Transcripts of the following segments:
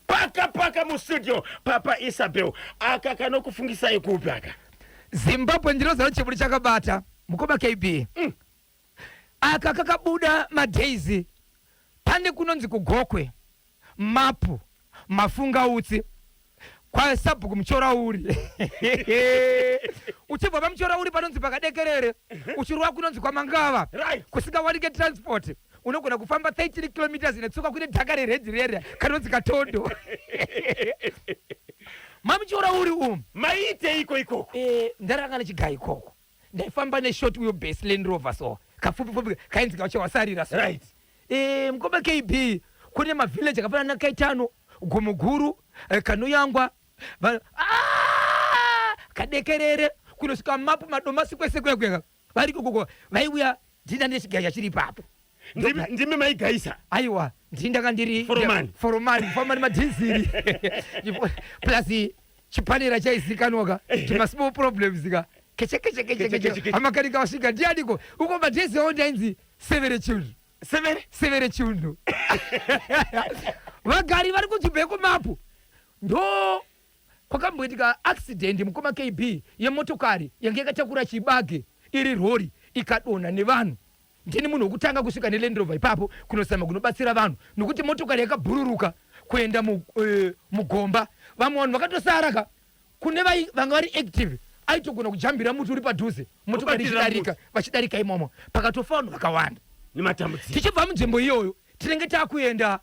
Paka paka mustudio Papa Isabel aka kanokufungisai kupi aka? Zimbabwe ndinoziva chiburi chakabata mukoma KB. Aka kakabuda madays pane kunonzi kuGokwe mapu mafungautsi kwasabhuku Muchorauri uchibva paMuchorauri panonzi pakadekerere uchirova kunonzi kwaMangava kusingawanike transport unogona kufamba 13 kilometers netsoka kune dhaka rered rere kanonzi katondo mamuchiora uri umu maiiteiko ikoko eh, ndaranga nechigayi ikoko ndaifamba neshort wheel base land rover so kapfupi pfupi kainzi kachawasarira so right eh, mukoma kb kune mavillage akafanana nakaitano gumuguru eh, kanuyangwa ah, kadekerere kunosvika mapu madomasi kwese kwekwe vari ikoko vaiuya ndini ndane chigaya chiri ipapo ndimi maigaisa aiwa ndini ndanga ndiri foromani foromani foromani madhiziri plus chipanera chaizikanwa ka tuma small problems ka keche keche keche keche amakanika vasvika ndianiko uko madhezi awo ndainzi severe chunhu severe severe chunhu vagari vari kunzvimbo yekumapu ndo Kwakamboitika accident mukoma KB yemotokari yange yakatakura chibage iri rori ikadonha nevanhu. Ndini munhu wekutanga kusvika neLand Rover ipapo kunozama kunobatsira vanhu nokuti motokari yakabhururuka kuenda mu, eh, mugomba. Vamwe vanhu vakatosara ka kune vai, vanga vari active aitogona kujambira muti uri padhuze motokari Kubatira ichidarika vachidarika imomo pakatofa vanhu vakawanda. Nematambudziko. Tichibva munzvimbo iyoyo tinenge takuenda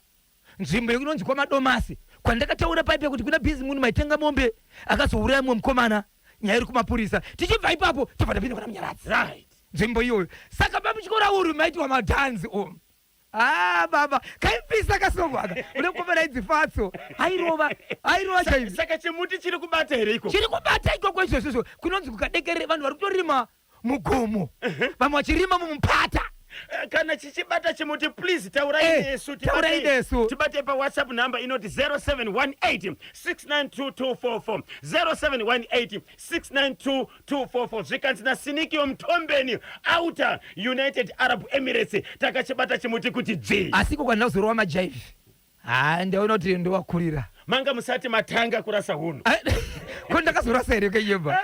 Nzvimbo inonzi kwaMadomasi kwandakataura paipe kuti kuna busy munhu maitenga mombe akazouraya mumwe mukomana nyaya iri kumapurisa tichibva ipapo tobva tapinda kuna Munyaradzi right nzvimbo iyoyo saka pamuchikora uri maitiwa madhanzi umu Ah baba kaipisa kasongo aka une mukomana ainzi Fatso airova airova chaizvo saka chimuti chiri kubata here ikoko chiri kubata ikoko izvozvo izvo kunonzi kukadekerere vanhu vari kutorima mugomo vamwe vachirima mumupata eh, kana chichibata chimuti please taurai eh, nesu taurai nesu tibate pawhatsapp number inoti 0718 692244 0718 692244 zvikanzi nasinikiyo mutombeni outer united arab emirates takachibata chimuti kuti dzvi asi ko kana uzorova majaivi Haa ndaona kuti ndovakurira. Manga musati matanga kurasa hunhu. Ko ndakazorasa here kenyemba?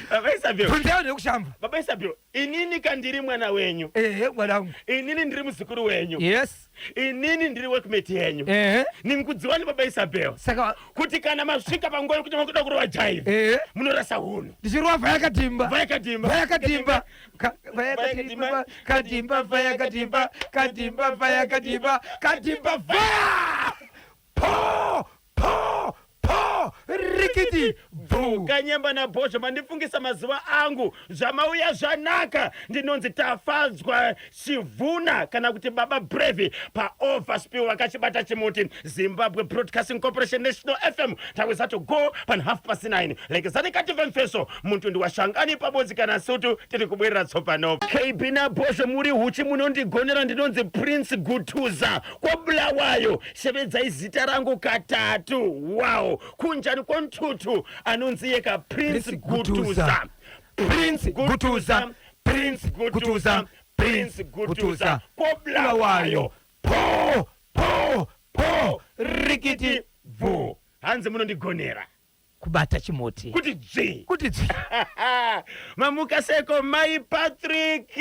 Baba Isabel. Bvunzai vanhu vekushamba. Baba Isabel, inini ka ndiri mwana wenyu. Ehe mwanangu. Inini ndiri muzukuru wenyu. Yes. Inini ndiri workmate yenyu. Ehe. Ninkudziwani baba Isabel. Saka kuti kana masvika panguva yekuti makuda kurova jive. Ehe. Munorasa hunhu. Ndichirova vhaya katimba. Vhaya katimba. Vhaya katimba. Katimba, katimba, fire, katimba, katimba, fire, katimba, katimba, fire! Po, po, po, rikiti, bvu. Kanyemba naBhozho mandifungisa mazuva angu zvamauya zvanaka ndinonzi Tafadzwa Chivhuna kana kuti Baba Brave paOverspill vakachibata chimuti Zimbabwe Broadcasting Corporation National FM taweza to go pan 9:30 lekezani kative mfeso muntu ndiwashangani pabodzi kana sutu tiri kubwerera tsopano kb nabhozho muri huchi munondigonera ndinonzi prince gutuza kwobulawayo shevedzai zita rangu katatu wow kunjani kwontutu anonzi yeka prince gutuza Prince Gutuza, Prince Gutuza, Prince Gutuza kwobulawayo po po po rikiti bvu hanzi munondigonera kubata chimuti kuti dzvi kuti dzvi mamuka seko mai patrick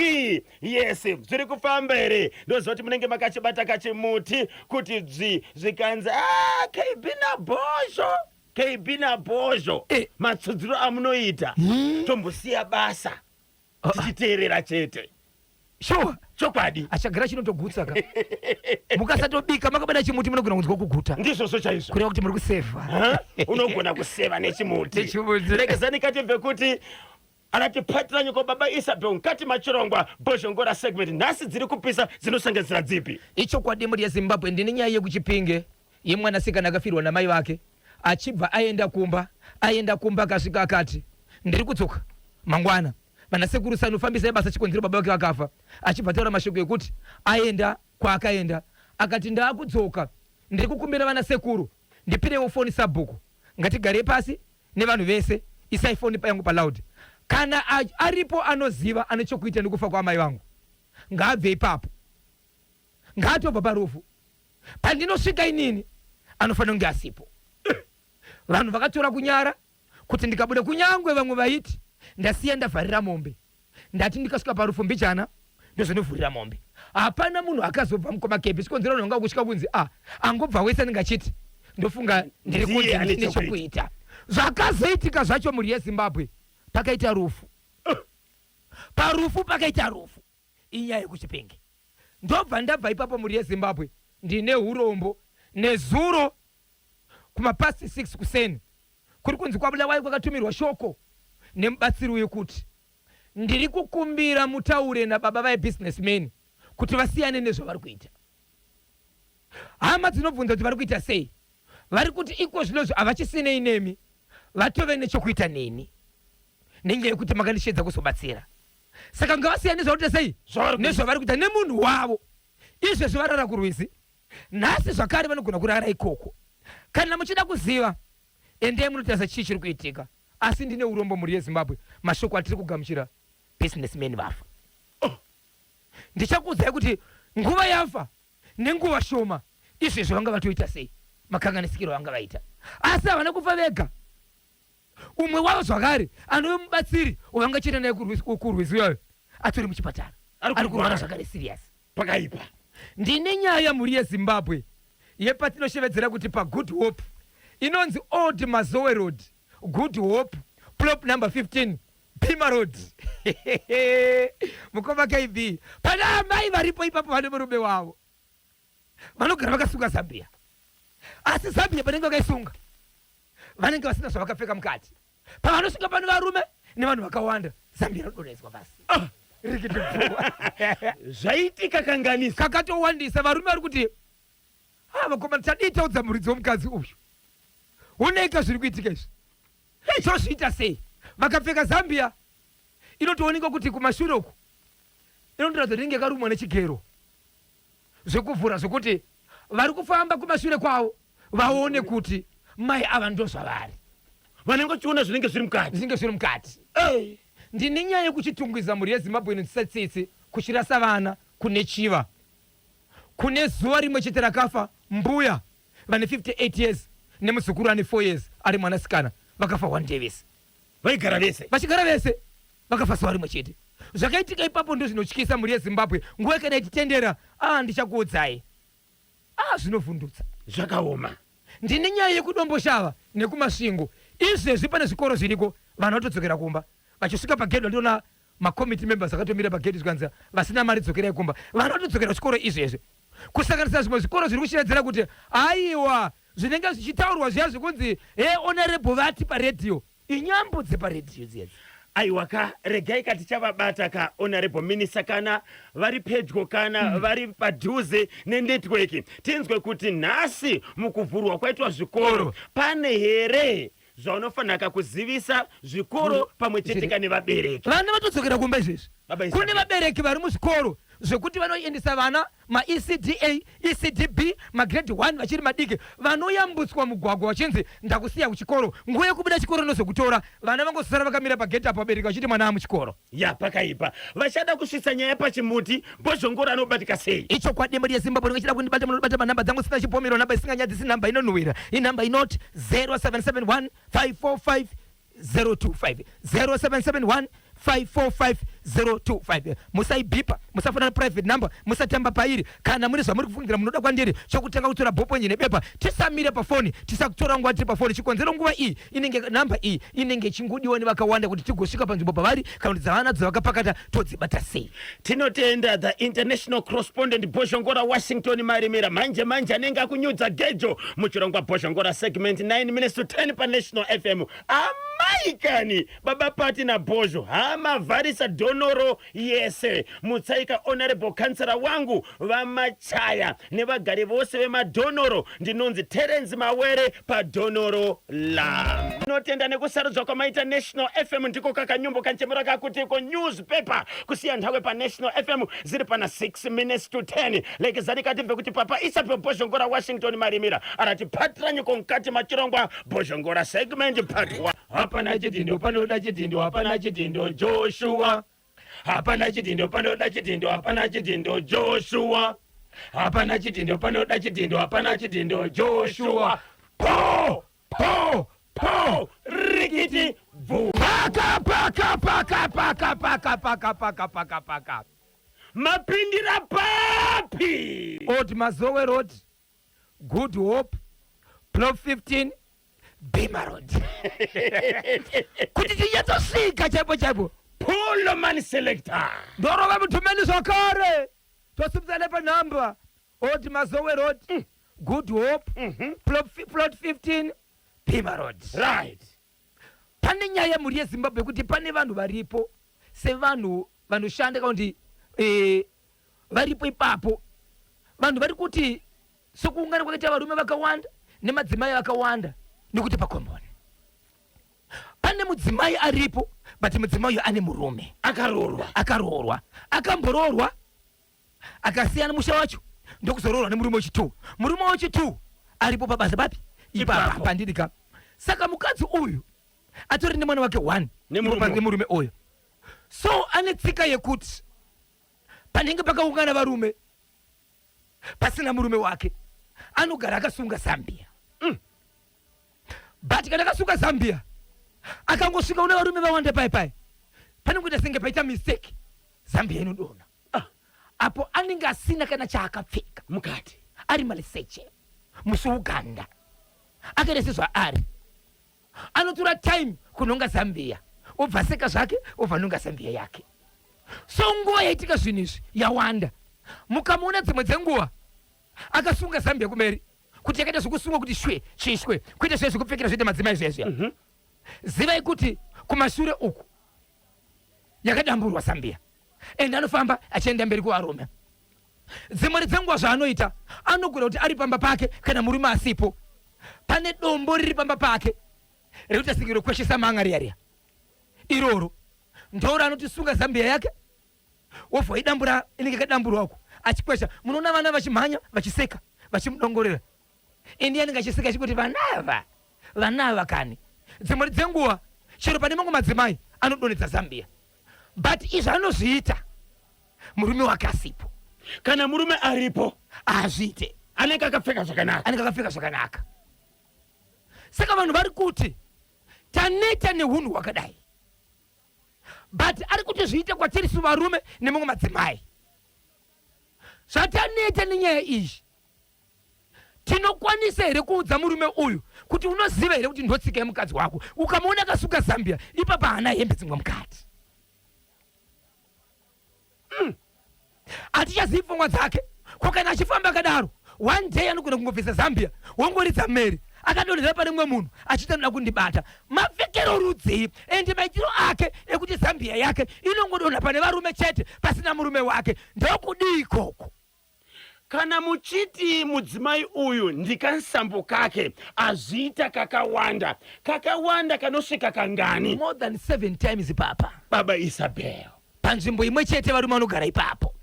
yes zviri kufamba here ndoziva kuti munenge makachibata kachimuti kuti dzvi zvikanzi ah, kb nabhozho kb nabhozho Eh. matsudziro amunoita tombosiya basa tichiteerera chete sure chokwadi achagara chinotogutsa ka mukasatobika makabata chimuti munogona kunzwa kuguta ndizvozvo chaizvo kureva kuti muri kusevha Ha? unogona kuseva nechimuti Nechimuti. rekezani katibve kuti anatipatira nyoko baba isabel mukati machirongwa bhozhongora segment nhasi dziri kupisa dzinosanganisira dzipi ichokwadi mhuri yezimbabwe ndine nyaya yekuchipinge yemwanasikana akafirwa namai vake achibva aenda kumba aenda kumba akasvika akati ndiri kudzoka mangwana Vanasekuru Sano fambisai basa chikonzero baba vake vakafa achibva ataura mashoko ekuti aenda kwaakaenda akati ndaakudzoka ndiri kukumbira vana sekuru ndipirewo foni sabhuku ngatigarei pasi nevanhu vese isai foni yangu paloud kana aripo anoziva ane chokuita nekufa kwaamai vangu ngaabve ipapo. Ngaatobva parufu. Pandinosvika inini anofanira kunge asipo. Vanhu vakatora kunyara kuti ndikabuda kunyangwe vamwe vaiti ndasiya ndavharira mombe. Ndati ndikasvika parufu mbijana ndozonovhurira mombe. Hapana munhu akazobva mukoma Kebhi chikonzero vanhu vanga kusvika kunzi ah angobva wese anenge achiti ndofunga ndiri kunzi ndine chokuita. Zvakazoitika zvacho mhuri yeZimbabwe pakaita rufu. Parufu pakaita rufu. Inyaya yekuChipinge. Ndobva ndabva ipapo mhuri yeZimbabwe ndine hurombo. Nezuro kumapast 6 kuseni kuri kunzi kwaBulawayo kwakatumirwa shoko nemubatsiri uyu kuti ndiri kukumbira mutaure nababa vaye businessman kuti vasiyane nezvavari kuita. Hama dzinobvunza kuti vari kuita sei? Vari kuti iko zvinozvi havachisinei nemi, vatove nechokuita neni nenyaya yekuti makandisheedza kuzobatsira. Saka ngavasiyane nezvavari kuita sei? Nezvavari kuita nemunhu wavo. Izvezvi varara kurwizi, nhasi zvakare vanogona kurara ikoko. Kana muchida kuziva, endai munotarisa chii chiri kuitika. Asi ndine urombo mhuri yeZimbabwe, mashoko atiri kugamuchira businessman vafa. Oh. Ndichakuudzai kuti nguva yafa nenguva shoma izvezvi vanga vatoita sei makanganisikiro avanga vaita. Asi havana kufa vega. Umwe wavo zvakare anove mubatsiri wavanga chienda naye kurwizi uyayo atori muchipatara ari kurwara zvakare serious. Pakaipa. Ndine nyaya mhuri yeZimbabwe yepatinoshevedzera kuti paGood Hope inonzi Old Mazowe Road, Good Hope, plop number 15, Bhima Road. Mukoma KB, pana amai varipo ipapo vane murume wavo vanogara vakasunga zambia, asi zambia panenge vakaisunga vanenge vasina zvavakapfeka mukati. Pavanosvika pane varume nevanhu vakawanda, zambia rinodonhedzwa pasi. Ah! Rikiti bvu. Zvaitika kanganisa. Kakatowandisa varume vari kuti ah, vakomana tadii taudza muridzi womukadzi uyu, onaika zviri kuitika izvi. Tozviita sei? Vakapfeka zambia inotoonekwa kuti kumashure uku inotoratidza kuti inenge yakarumwa nechigero zvekuvhura zvekuti vari kufamba kumashure kwavo vaone kuti mai ava ndozvavari. Vanenge vachiona zvinenge zviri mukati. Zvinenge zviri mukati. Ndine nyaya yekuchitungwiza mhuri yeZimbabwe inonzwisa tsitsi kuchirasa vana kune chiva. Kune zuva rimwe chete rakafa mbuya vane 58 years nemuzukuru ane 4 years ari mwanasikana vakafa one day vese. Vaigara vese. Vachigara vese vakafa zuva rimwe chete. Zvakaitika ipapo ndozvinotyisa mhuri yeZimbabwe nguva ikada ichitendera ah ndichakuudzai ah zvinovhundutsa. Zvakaoma. Ndine nyaya yekuDomboshava nekuMasvingo izvezvi pane zvikoro zviriko vanhu vatodzokera kumba vachisvika pagedhi vatoona Macommittee members akatomira pagate zvikanzi vasina mari dzokerai kumba. Vanhu vatodzokera kuchikoro izvezvi. Kusanganisira zvimwe zvikoro zviri kushevedzera kuti aiwa zvinenge zvichitaurwa zviya zvekunzi he honorable vati paradio. Inyambo dzeparadio dziya dzi. Aiwa ka regai ka tichavabata ka honorable minister kana vari pedyo kana vari padhuze nenetwork tinzwe kuti nhasi mukuvhurwa kwaitwa zvikoro pane here Zvaunofanaka kuzivisa zvikoro pamwe chete ka nevabereki. Vana vatodzokera kumba izvezvi. Baba Kune Isabel. vabereki vari muzvikoro zvekuti vanoendesa vana maECDA, ECDB, magrade 1 vachiri madiki vanoyambutswa mugwagwa vachinzi ndakusiya kuchikoro. Nguva yekubuda chikoro ndozokutora. Vana vangosara vakamira pagate apo vabereki vachiti mwana amuchikoro. Ya pakaipa. Vachada kusvitsa nyaya pachimuti, Bhozhongora anobatika sei? Ichokwadi mhuri yeZimbabwe unenge uchida kundibata munondibata panhamba dzangu dzisina chipomero nhamba isinganyadzisi nhamba inonhuwira inhamba inoti 0771 545 025 0771 545 025 musaibhipa musafona private number musatamba pairi kana mune zvamuri kufungidzira munoda kwandiri chokutanga kutora bhoponji nebepa tisamire pafoni tisakutora nguva tiri pafoni chikonzero nguva iyi inenge number iyi inenge ichingodiwa nevakawanda kuti tigosvika panzvimbo pavari kana kuti dzavanadzo vakapakata todzibata sei. Tinotenda the international correspondent Bhozhongora Washington Marimira manje manje anenge akunyudza gejo muchirongwa Bhozhongora segment 9 minutes to 10 paNational FM. Amai kani baba Pati naBhozho hama vharisa dhonoro yese mutsaika honorable councillor wangu VaMachaya nevagari vose vemadhonoro ndinonzi Terence Mawere padhonoro la Tinotenda nekusarudzwa kwamaita National FM ndiko kakanyumbu kanchemura kakutiko newspaper kusiya nhawe paNational FM ziri pana 6 minutes to 10 lekezani katibve kuti papa Isabel Bhozhongora Washington Marimira arati patiranyiko mukati machirongwa Bhozhongora segment part 1 hapana chidhindo panoda chidhindo hapana chidhindo Joshua hapana chidhindo panoda chidhindo hapana chidhindo Joshua. Hapana chidhindo panoda chidhindo, hapana chidhindo. Joshua po po po rikiti bvu. Paka paka paka paka paka paka paka paka paka. Mapindira papi? Old Mazowe Road, Good Hope, Plot 15, Bima Road. Kuti tinyatsosvika chaipo chaipo. Pullman selector. Ndorova mutumeni zvakare. Tosimudza nepanhamba. Old Mazowe Road, Good Hope, Plot 15, Bima Road. Right. Pane nyaya yemhuri yeZimbabwe yekuti pane vanhu varipo sevanhu vanoshanda kana kuti varipo ipapo. Vanhu vari kuti sekuungana kwakaita varume vakawanda nemadzimai akawanda nekuti pakomboni pane mudzimai aripo, but mudzimai uyu ane murume akaroorwa, akaroorwa, akamboroorwa akasiyana musha wacho ndokuzoroorwa nemurume wechi2. Murume wechi2 aripo pabasa papi ipapa Ipapo. Pandidika. Saka mukadzi uyu atori nemwana wake 1 Nemurume. Nemurume uyu. So ane tsika yekuti panenge pakaungana varume pasina murume wake, anogara akasunga zambia. But kana akasunga zambia, akangosvika une varume vawanda pai pai, panongoita senge paita mistake, zambia inodonha. Apo anenge asina kana chaakapfeka mukati, ari maliseche musi Uganda akaita sezvaari, anotora time kunonga zambia, obva seka zvake, obva nonga zambia yake. So nguva yaitika zvinhu izvi yawanda. Mukamuona dzimwe dzenguva akasunga zambia kumeri kuti yakaita zvokusungwa kuti shwe chishwe, kuita zviya zvekupfekera zvoita madzimai zviya zviya, zivai kuti kumashure uku yakadamburwa zambia, and anofamba achienda mberi kuvarume. Dzimwe dzenguva zvaanoita, anogona kuti ari pamba pake, kana murume asipo, pane dombo riri pamba pake rekuita senge rokweshesa manga riya riya. Iroro ndoro anotisunga zambia yake, wobva idambura, inenge yakadamburwa uku, achikwesha. Munoona vana vachimhanya, vachiseka, vachimudongorera, indi anenge achiseka achikuti vanava vanava kani. Dzimwe dzenguva chero pane mamwe madzimai anodonhedza zambia, but izvi anozviita murume wake asipo. Kana murume aripo haazviite. Anenge akapfeka zvakanaka. Anenge akapfeka zvakanaka. Saka vanhu vari kuti taneta neunhu hwakadai, but ari kuti zviite kwatiri su varume nemamwe madzimai. Zvataneta nenyaya iyi, tinokwanisa here kuudza murume uyu kuti unoziva here kuti ndotsika yemukadzi wako? Ukamuona akasuka zambia ipapa, haana hembe dzimwe mukati. Hatichazivi pfungwa dzake. Ko kana achifamba akadaro, one day anogona kungobvisa zambia, wongoridza meri, akadonhera pane mumwe munhu achiita noda kundibata. Mapfekero rudzii ende maitiro ake ekuti zambia yake inongodonha pane varume chete pasina murume wake? Ndokudii ikoko? Kana muchiti mudzimai uyu ndikansambo kake, azviita kakawanda kakawanda, kanosvika kangani? More than seven times papa. Baba Isabel. Panzvimbo imwe chete, varume vanogara ipapo,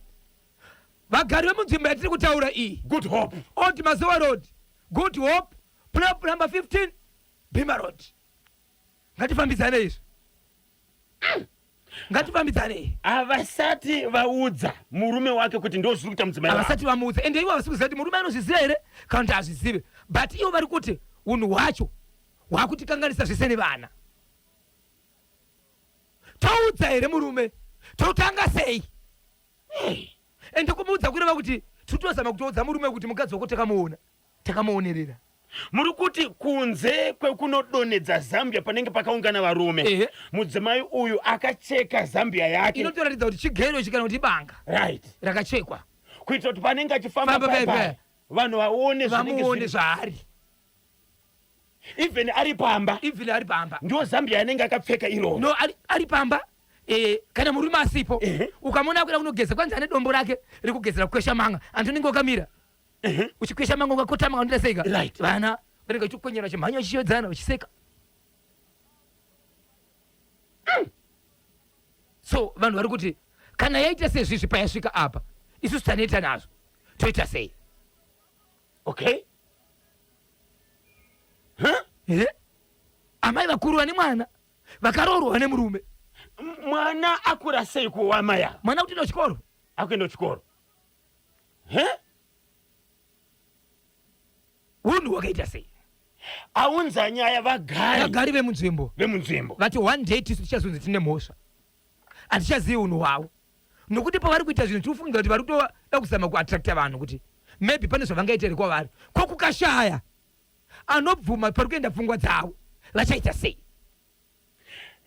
vagari vemunzvimbo yatiri kutaura iyi, Good Hope, Old Mazowe Road, Good Hope, plot number 15, Bima Road. Ngatifambidzane izvi, ngatifambidzane. Havasati vaudza murume wake kuti ndo zviri kuita mudzimai wake? Havasati vamuudza, ende ivo havasi kuziva kuti murume anozviziva here kana kuti hazvizive, but ivo vari kuti unhu hwacho hwakutikanganisa zvese nevana. Toudza here murume? Totanga sei? Ende kumuudza kureva kuti totozama kutoudza murume kuti mukadzi wako takamuona, takamuonerera. Muri kuti kunze kwekunodonhedza zambia panenge pakaungana varume, mudzimai uyu akacheka zambia yake inotoratidza kuti chigero ichi kana kuti ibanga rakachekwa, kuitira kuti panenge achifamba famba paya paya, paya, vanhu vaone zvinenge vamuone zvaari. Even ari pamba? Even ari pamba. Ndo zambia yanenge akapfeka iroro? No, ari pamba, kana murume asipo, ukamuona akuda kunogeza, kwanzi ane dombo rake rekugezera kukwesha manga. Anti unenge wakamira uchikwesha manga, ukakotama, unoita seika? Vana vanenge vachikwenyera, vachimhanya, vachishodzana, vachiseka. So vanhu vari kuti kana yaita sezvizvi, payasvika apa, isusu tanoita nazvo, toita sei? Okay, huh? Amai vakuru vane mwana, vakaroorwa nemurume. Mwana akura sei kuwamai ava? Mwana kutoenda kuchikoro. Akuenda kuchikoro he? Unhu hwakaita sei? Aunza nyaya vagari. Vagari vemunzvimbo. Vemunzvimbo. Vati one day tisu tichazonzi tine mhosva. Hatichazivi unhu hwavo. Nokuti pavari kuita zvinhu tiri kufungira kuti vari kutoda kuzama kuattracta vanhu kuti maybe pane zvavangaita here kwavari. Ko kukashaya anobvuma pari kuenda pfungwa dzavo vachaita sei?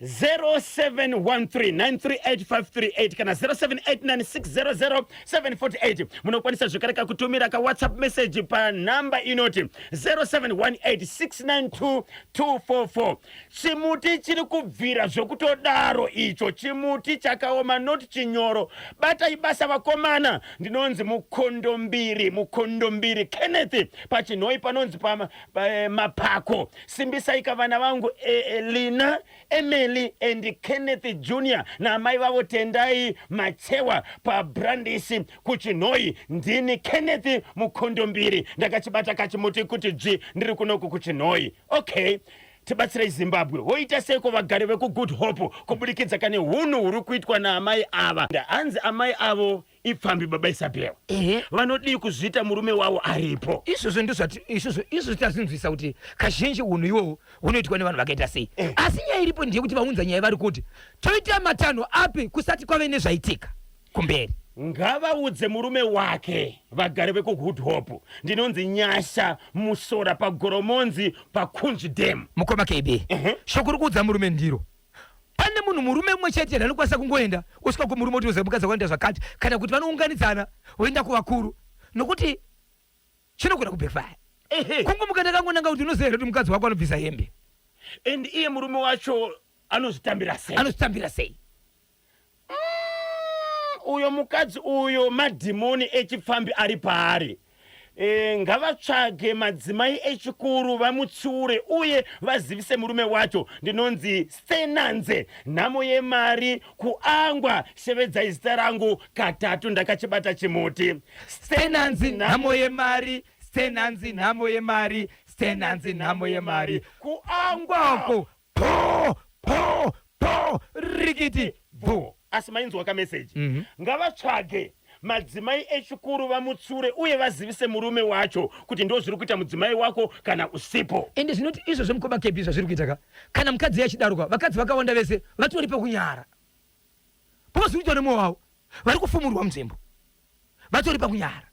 0713938538 kana 0789600748. Munokwanisa zvekare kakutumira ka WhatsApp message panhamba inoti 0718692244. Chimuti chiri kubvira zvekutodaro icho chimuti chakaoma not chinyoro. Batai basa vakomana. Ndinonzi Mukondombiri, Mukondombiri Kenneth paChinhoyi panonzi pa, pa, eh, Mapako. Simbisaika vana vangu e, e, Lina, Emily and Kenneth Junior naamai vavo Tendai Machewa paBrandisi kuChinhoyi. Ndini Kenneth Mukondombiri ndakachibata kachimuti kuti dzvi ndiri kunoku kuChinhoyi. Okay. Tibatsirei Zimbabwe. Woita seiko vagari vekuGood Hope kubudikidza kane hunhu huri kuitwa naamai ava. Hanzi amai avo ipfambi baba Isabel. Ehe. Vanodii kuzviita murume wavo aripo? Izvozvo ndozvati izvozvo izvozvo tazvinzwisa kuti kazhinji hunhu iwowo hunoitwa nevanhu vakaita sei. Eh. Asi nyaya iripo ndeyekuti vaunza nyaya vari kuti toita matanho api kusati kwave nezvaitika kumberi. Ngavaudze murume wake vagari vekuGood Hope. Ndinonzi Nyasha Musora paGoromonzi paKunzvi Dam. Mukoma KB, Ehe. shoko rekuudza murume ndiro. Pane munhu murume mumwe chete here anokwanisa kungoenda osvika kumurume oti uziva mukadzi wako anoita zvakati kana kuti vanounganidzana voenda kuvakuru nokuti chinogona kubackfire. Ehe. Kungomuka ndakangonanga kuti unoziva here kuti mukadzi wako anobvisa hembe. And iye murume wacho anozvitambira sei? Anozvitambira sei? Uyo mukadzi uyo madhimoni echipfambi ari paari. E, ngavatsvage madzimai echikuru vamutsiure uye vazivise murume wacho. Ndinonzi Stenanze, nhamo yemari kuangwa. Shevedzai zita rangu katatu ndakachibata chimuti. Stenanzi nhamo yemari, Stenanzi nhamo yemari, Stenanzi nhamo yemari kuangwa. Ko po po po rikiti bvu. Asi mainzwa kameseji? Mm -hmm. Ngavatsvage madzimai echikuru vamutsure uye vazivise murume wacho kuti ndo zviri kuita mudzimai wako kana usipo. Ende zvinoti izvozvo mukoma KB zvazviri kuita ka kana mukadzi achidaroka vakadzi vakawanda vese vatori pakunyara because zviri kuitwa nemwoyo wavo vari kufumurwa munzvimbo vatori pakunyara.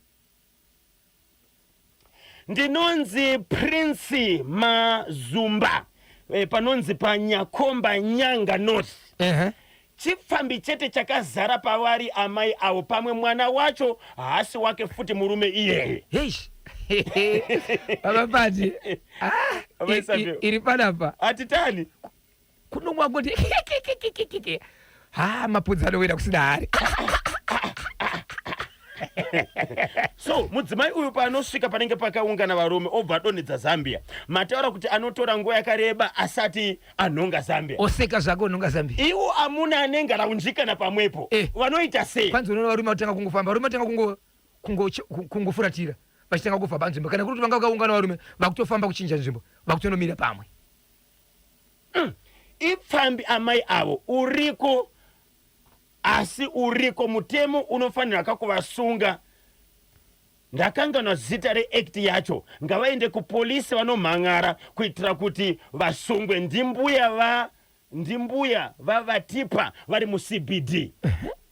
Ndinonzi Prince Mazumba e, panonzi paNyakomba Nyanga North. Chipfambi chete chakazara pavari amai avo, pamwe mwana wacho haasi wake futi murume iyeye. Heish. Baba Pati. Ah, Baba Isabel. iri panapa. Hatitani. Kunomwa kuti ha mapudzi anowira kusina hari. So mudzimai uyu paanosvika panenge pakaungana varume obva adonhedza Zambia. Mataura kuti anotora nguva yakareba asati anhonga Zambia. Oseka zvake onhonga Zambia. Iwo amuna anenge araunjikana pamwepo. Eh. Vanoita sei? Kwanzi unoona varume vatanga kungofamba, varume vatanga kungo kungo kungofuratira vachitanga kufa panzvimbo kana kuri kuti vanga vakaungana varume vakutofamba kuchinja nzvimbo vakutonomira pamwe. Ipfambi amai avo uriko asi uriko mutemo unofanira kakuvasunga ndakanganwa zita react yacho ngavaende kupolice vanomhan'ara kuitira kuti vasungwe ndimbuya va ndimbuya vavatipa vari muCBD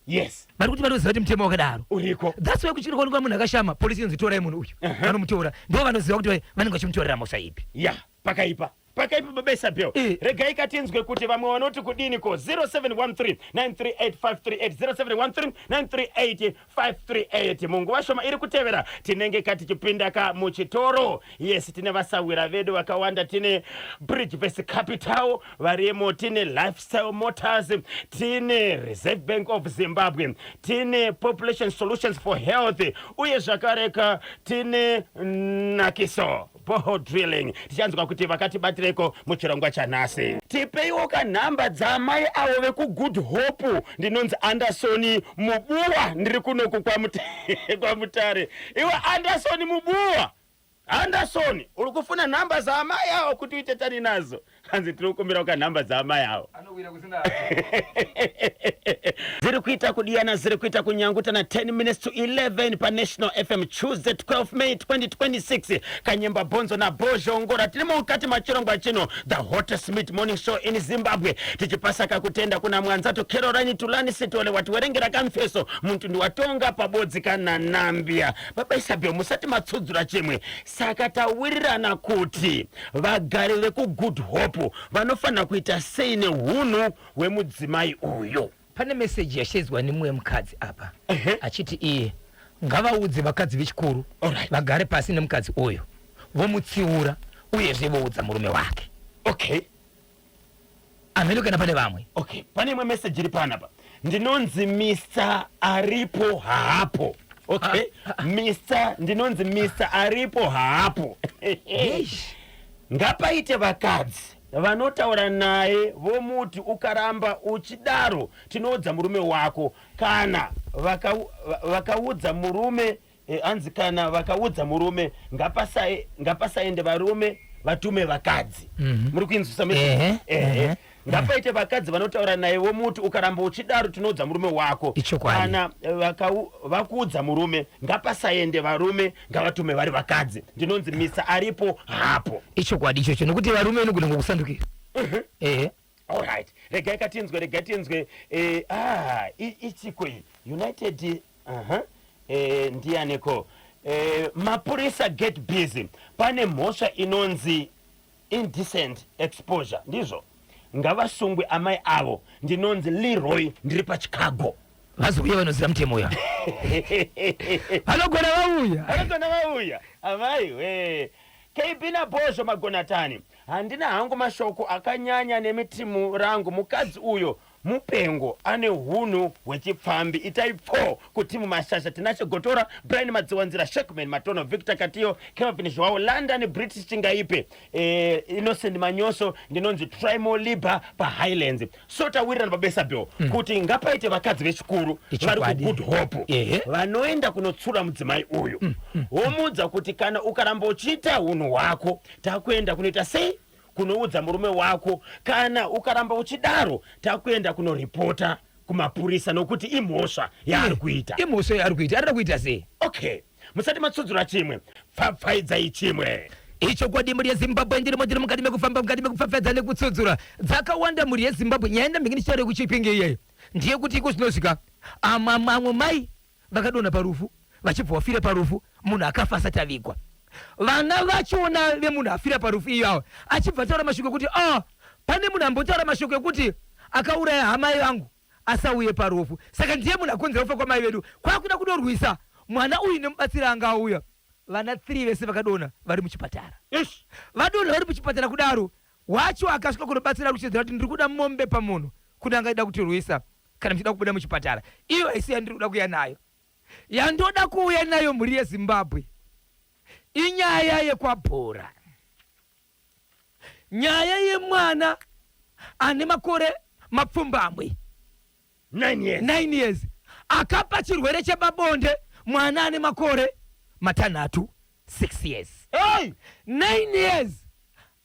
yes Vari kuti vanoziva kuti mutemo wakadaro uriko. That's why kuchiri kuonekwa munhu akashama polisi inonzi torai munhu uyu. Vanomutora ndo vanoziva kuti vanenge vachimutorera mhosva ipi. Ya, pakaipa pakaipa baba Isabel. Eh. Regai katinzwe kuti vamwe vanoti kudini ko 0713 938 538 0713 938 538. Munguva shoma iri kutevera tinenge katichipinda ka muchitoro. Yes, tine vasawira vedu vakawanda, tine Bridgevest Capital varimo, tine Lifestyle Motors, tine Reserve Bank of Zimbabwe, tine Population Solutions for Health uye zvakareka tine Nakiso Boho Drilling. Tichanzwa kuti vakatibatireko muchirongwa chanhasi. Tipeiwo ka nhamba dzaamai avo vekuGood Hope. Ndinonzi Anderson Mubuwa, ndiri kunoku kwaMutare. Iwe Anderson Mubuwa, Anderson, uri kufuna nhamba dzaamai avo kuti uite tani nazo? Hanzi tiri kukumbira ka nhamba dzaamai avo. Dziri kuita kudiyana, ziri kuita kunyangutana 10 minutes to 11 paNational FM, Tuesday 12 May 2026. Kanyemba Bhonzo naBhozhongora tiri mukati machirongwa chino, the hottest mid morning show in Zimbabwe, tichipasaka kutenda kuna Mwanzato Caroline Tulani Sitole watiwerengera kamfeso mutundu watonga pabodzi kana Nambia. Baba Isabel, musati matsudzura chimwe, saka tawirirana kuti vagari vekuGood Hope vanofanira kuita sei neunhu hwemudzimai uyu? Pane meseji yashedzwa nemumwe mukadzi apa achiti iye ngavaudze vakadzi vechikuru vagare pasi nemukadzi uyu, vomutsiura, uyezve voudza murume wake. Amene kana pane vamwe. Okay, pane imwe meseji iri panapa. Ndinonzi Mr Aripo Haapo. Okay, Mr, ndinonzi Mr Aripo Haapo. Eish. Ngapaite vakadzi vanotaura naye, vomuti ukaramba uchidaro tinoudza murume wako. Kana vakaudza murume, hanzi kana vakaudza murume, ngapasaende varume, vatume vakadzi. Muri kuinzwisa message? Ehe. Ehe. Ehe. Ngapaite vakadzi vanotaura naye, vomuti ukaramba uchidaro tinoudza murume wako. Ichokwadi. Kana vakuudza murume, ngapasaende varume, ngavatume vari vakadzi. Ndinonzi Mr Aripo Hapo. Ichokwadi ichocho, nekuti varume vanogona ngokusandukira, ehe. Alright, regai katinzwe, regai tinzwe. Ah, ichiko iyi United, ndianiko? Mapurisa, get busy. Pane mhosva inonzi indecent exposure, ndizvo? Ngavasungwe amai avo. Ndinonzi Leroy, ndiri paChicago. Vazouya, vanoziva mutemo uya, vanogona vauya. Vanogona vauya amai we. KB naBhozho, magonatani. Handina hangu mashoko akanyanya nemitimu rangu. Mukadzi uyo mupengo, ane hunhu hwechipfambi. Itai pfo kutimu Mashasha. Tinashe Gotora, Brian Madziwanzira, Shekman Matono, Victor Katiyo, Kelvin Joao, London British Chingaipe, Innocent Manyoso. Ndinonzi Trimo Liba paHighlands. So tawirirana pabesabel kuti ngapaite vakadzi vechikuru vari kuGood Hope vanoenda kunotsura mudzimai uyu, womuudza kuti kana ukaramba uchiita unhu hwako, takuenda kunoita sei, kunoudza murume wako. Kana ukaramba uchidaro, takuenda kunoripota kumapurisa, nokuti imhosva yaari kuita. Imhosva yaari kuita, arida kuita sei? Okay, musati matsudzura chimwe, pfapfaidzai chimwe. Ichokwadi, mhuri yeZimbabwe, ndirimo, ndiri mukati mekufamba, mukati mekupfapfaidza nekutsudzura dzakawanda. Mhuri yeZimbabwe, nyaya ndambenge ndichitaura yekuChipinge iyeyo ndiye kuti iko zvinosvika amwe mai vakadonha parufu, vachibva wafira parufu. Munhu akafa asati avigwa. Vana vachona vemunhu afira parufu iyo ava achibva ataura mashoko ekuti, ah, pane munhu ambotaura mashoko ekuti akauraya hamai vangu asauye parufu, saka ndiye munhu akonzera kufa kwamai vedu. Kwakuda kudorwisa mwana uyu nemubatsiri anga auya. Vana 3 vese vakadonha vari muchipatara. Ish. Vadonha vari muchipatara kudaro, wacho akasvika kunobatsira kuchidzira kuti ndiri kuda mombe pamunhu kuti angaida kutirwisa kana muchida kubuda muchipatara. Iyo haisi yandiri kuda kuuya nayo. Yandoda kuuya nayo, mhuri yeZimbabwe, inyaya yekwaBhora, nyaya yemwana ane makore 7. 9 years. 9 years, akapa chirwere chepabonde mwana ane makore 6, 6 years. Hey! 9 years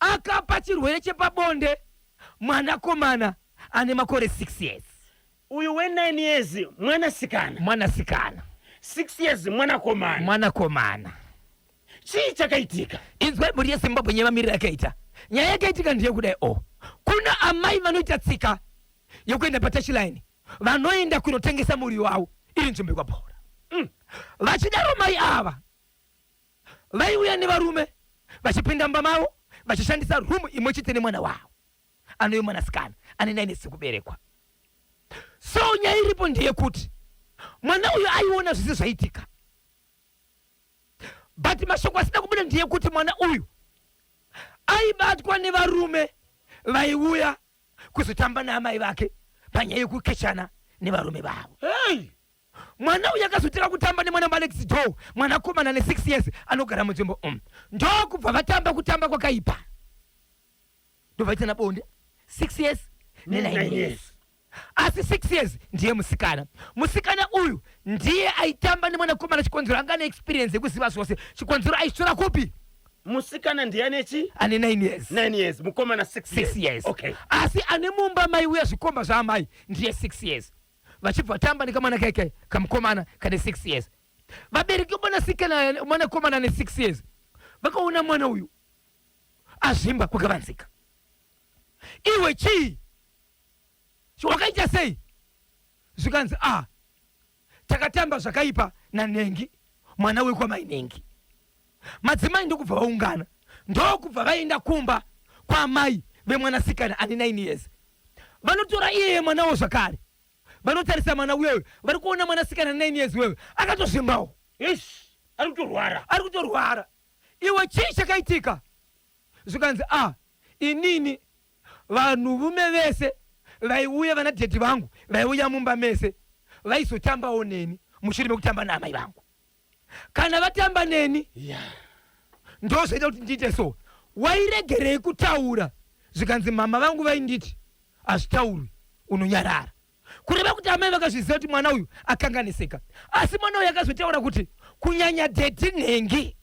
akapa chirwere chepabonde mwanakomana ane makore 6 years. Uyu we9 years mwanasikana? Mwanasikana. 6 years mwanakomana? Mwanakomana. Chii chakaitika? Inzwai, mhuri yeZimbabwe, nyaya mamiriro yakaita. Nyaya yakaitika ndeyekudai o, kuna amai vanoita tsika yekuenda patouchline, vanoenda kunotengesa muriwo wavo iri nzvimbo yekwaBhora. Vachidaro mai ava vaiuya nevarume vachipinda mumba mavo, vachishandisa rumu imwe chete nemwana wavo anove mwanasikana ane 9 years kuberekwa. So nyaya iripo ndeyekuti mwana uyu aiona zvese zvaitika, but mashoko asina kubuda ndeyekuti mwana uyu aibatwa nevarume vaiuya kuzotamba naamai vake panyaya yekukechana nevarume vavo. Hey! Mwana uyu akazotanga kutamba nemwana muAlex Joe, mwanakomana ne6 years anogara munzvimbo ndokubva vatamba kutamba kwakaipa, ndobvaitana bonde, 6 years ne9 9 years. Years. Asi 6 years ndiye musikana. Musikana uyu ndiye aitamba nemwanakomana. Chikonzero anga ane experience yekuziva zvose. Chikonzero aisvora kupi? Musikana ndiye ane chi? Ane 9 years. 9 years, mukomana 6 years. 6 years. Okay. Asi ane mumba mai uya zvikomba zvaamai ndiye 6 years. Vachibva vatamba nekamwana keke kamukomana kane 6 years. Vabereki vomwanasikana mwanakomana ane 6 years vakaona mwana uyu azvimba kwakavanzika. Iwe chii? Wakaita sei? Zvikanzi ah takatamba zvakaipa nanhengi mwana wekwamai nhengi. Madzimai ndokubva vaungana ndokubva vaenda kumba kwaamai vemwanasikana ane 9 years. Vanotora iyeye mwanawo zvakare vanotarisa mwana uyoyo vari kuona mwanasikana 9 years uyoyo akatozvimbawo. Eish, ari kutorwara. Ari kutorwara. Iwe chii chakaitika? Zvikanzi ah inini vanhu vume vese vaiuya vana daddy vangu vaiuya mumba mese vaizotambawo neni mushure mekutamba naamai vangu. Kana vatamba neni ndozvoita kuti ndiite so. Wairegerei kutaura? Zvikanzi mama vangu vainditi hazvitaurwi unonyarara. Kureva kuti amai vakazviziva kuti mwana uyu akanganisika. Asi mwana uyu akazotaura kuti kunyanya daddy nhengi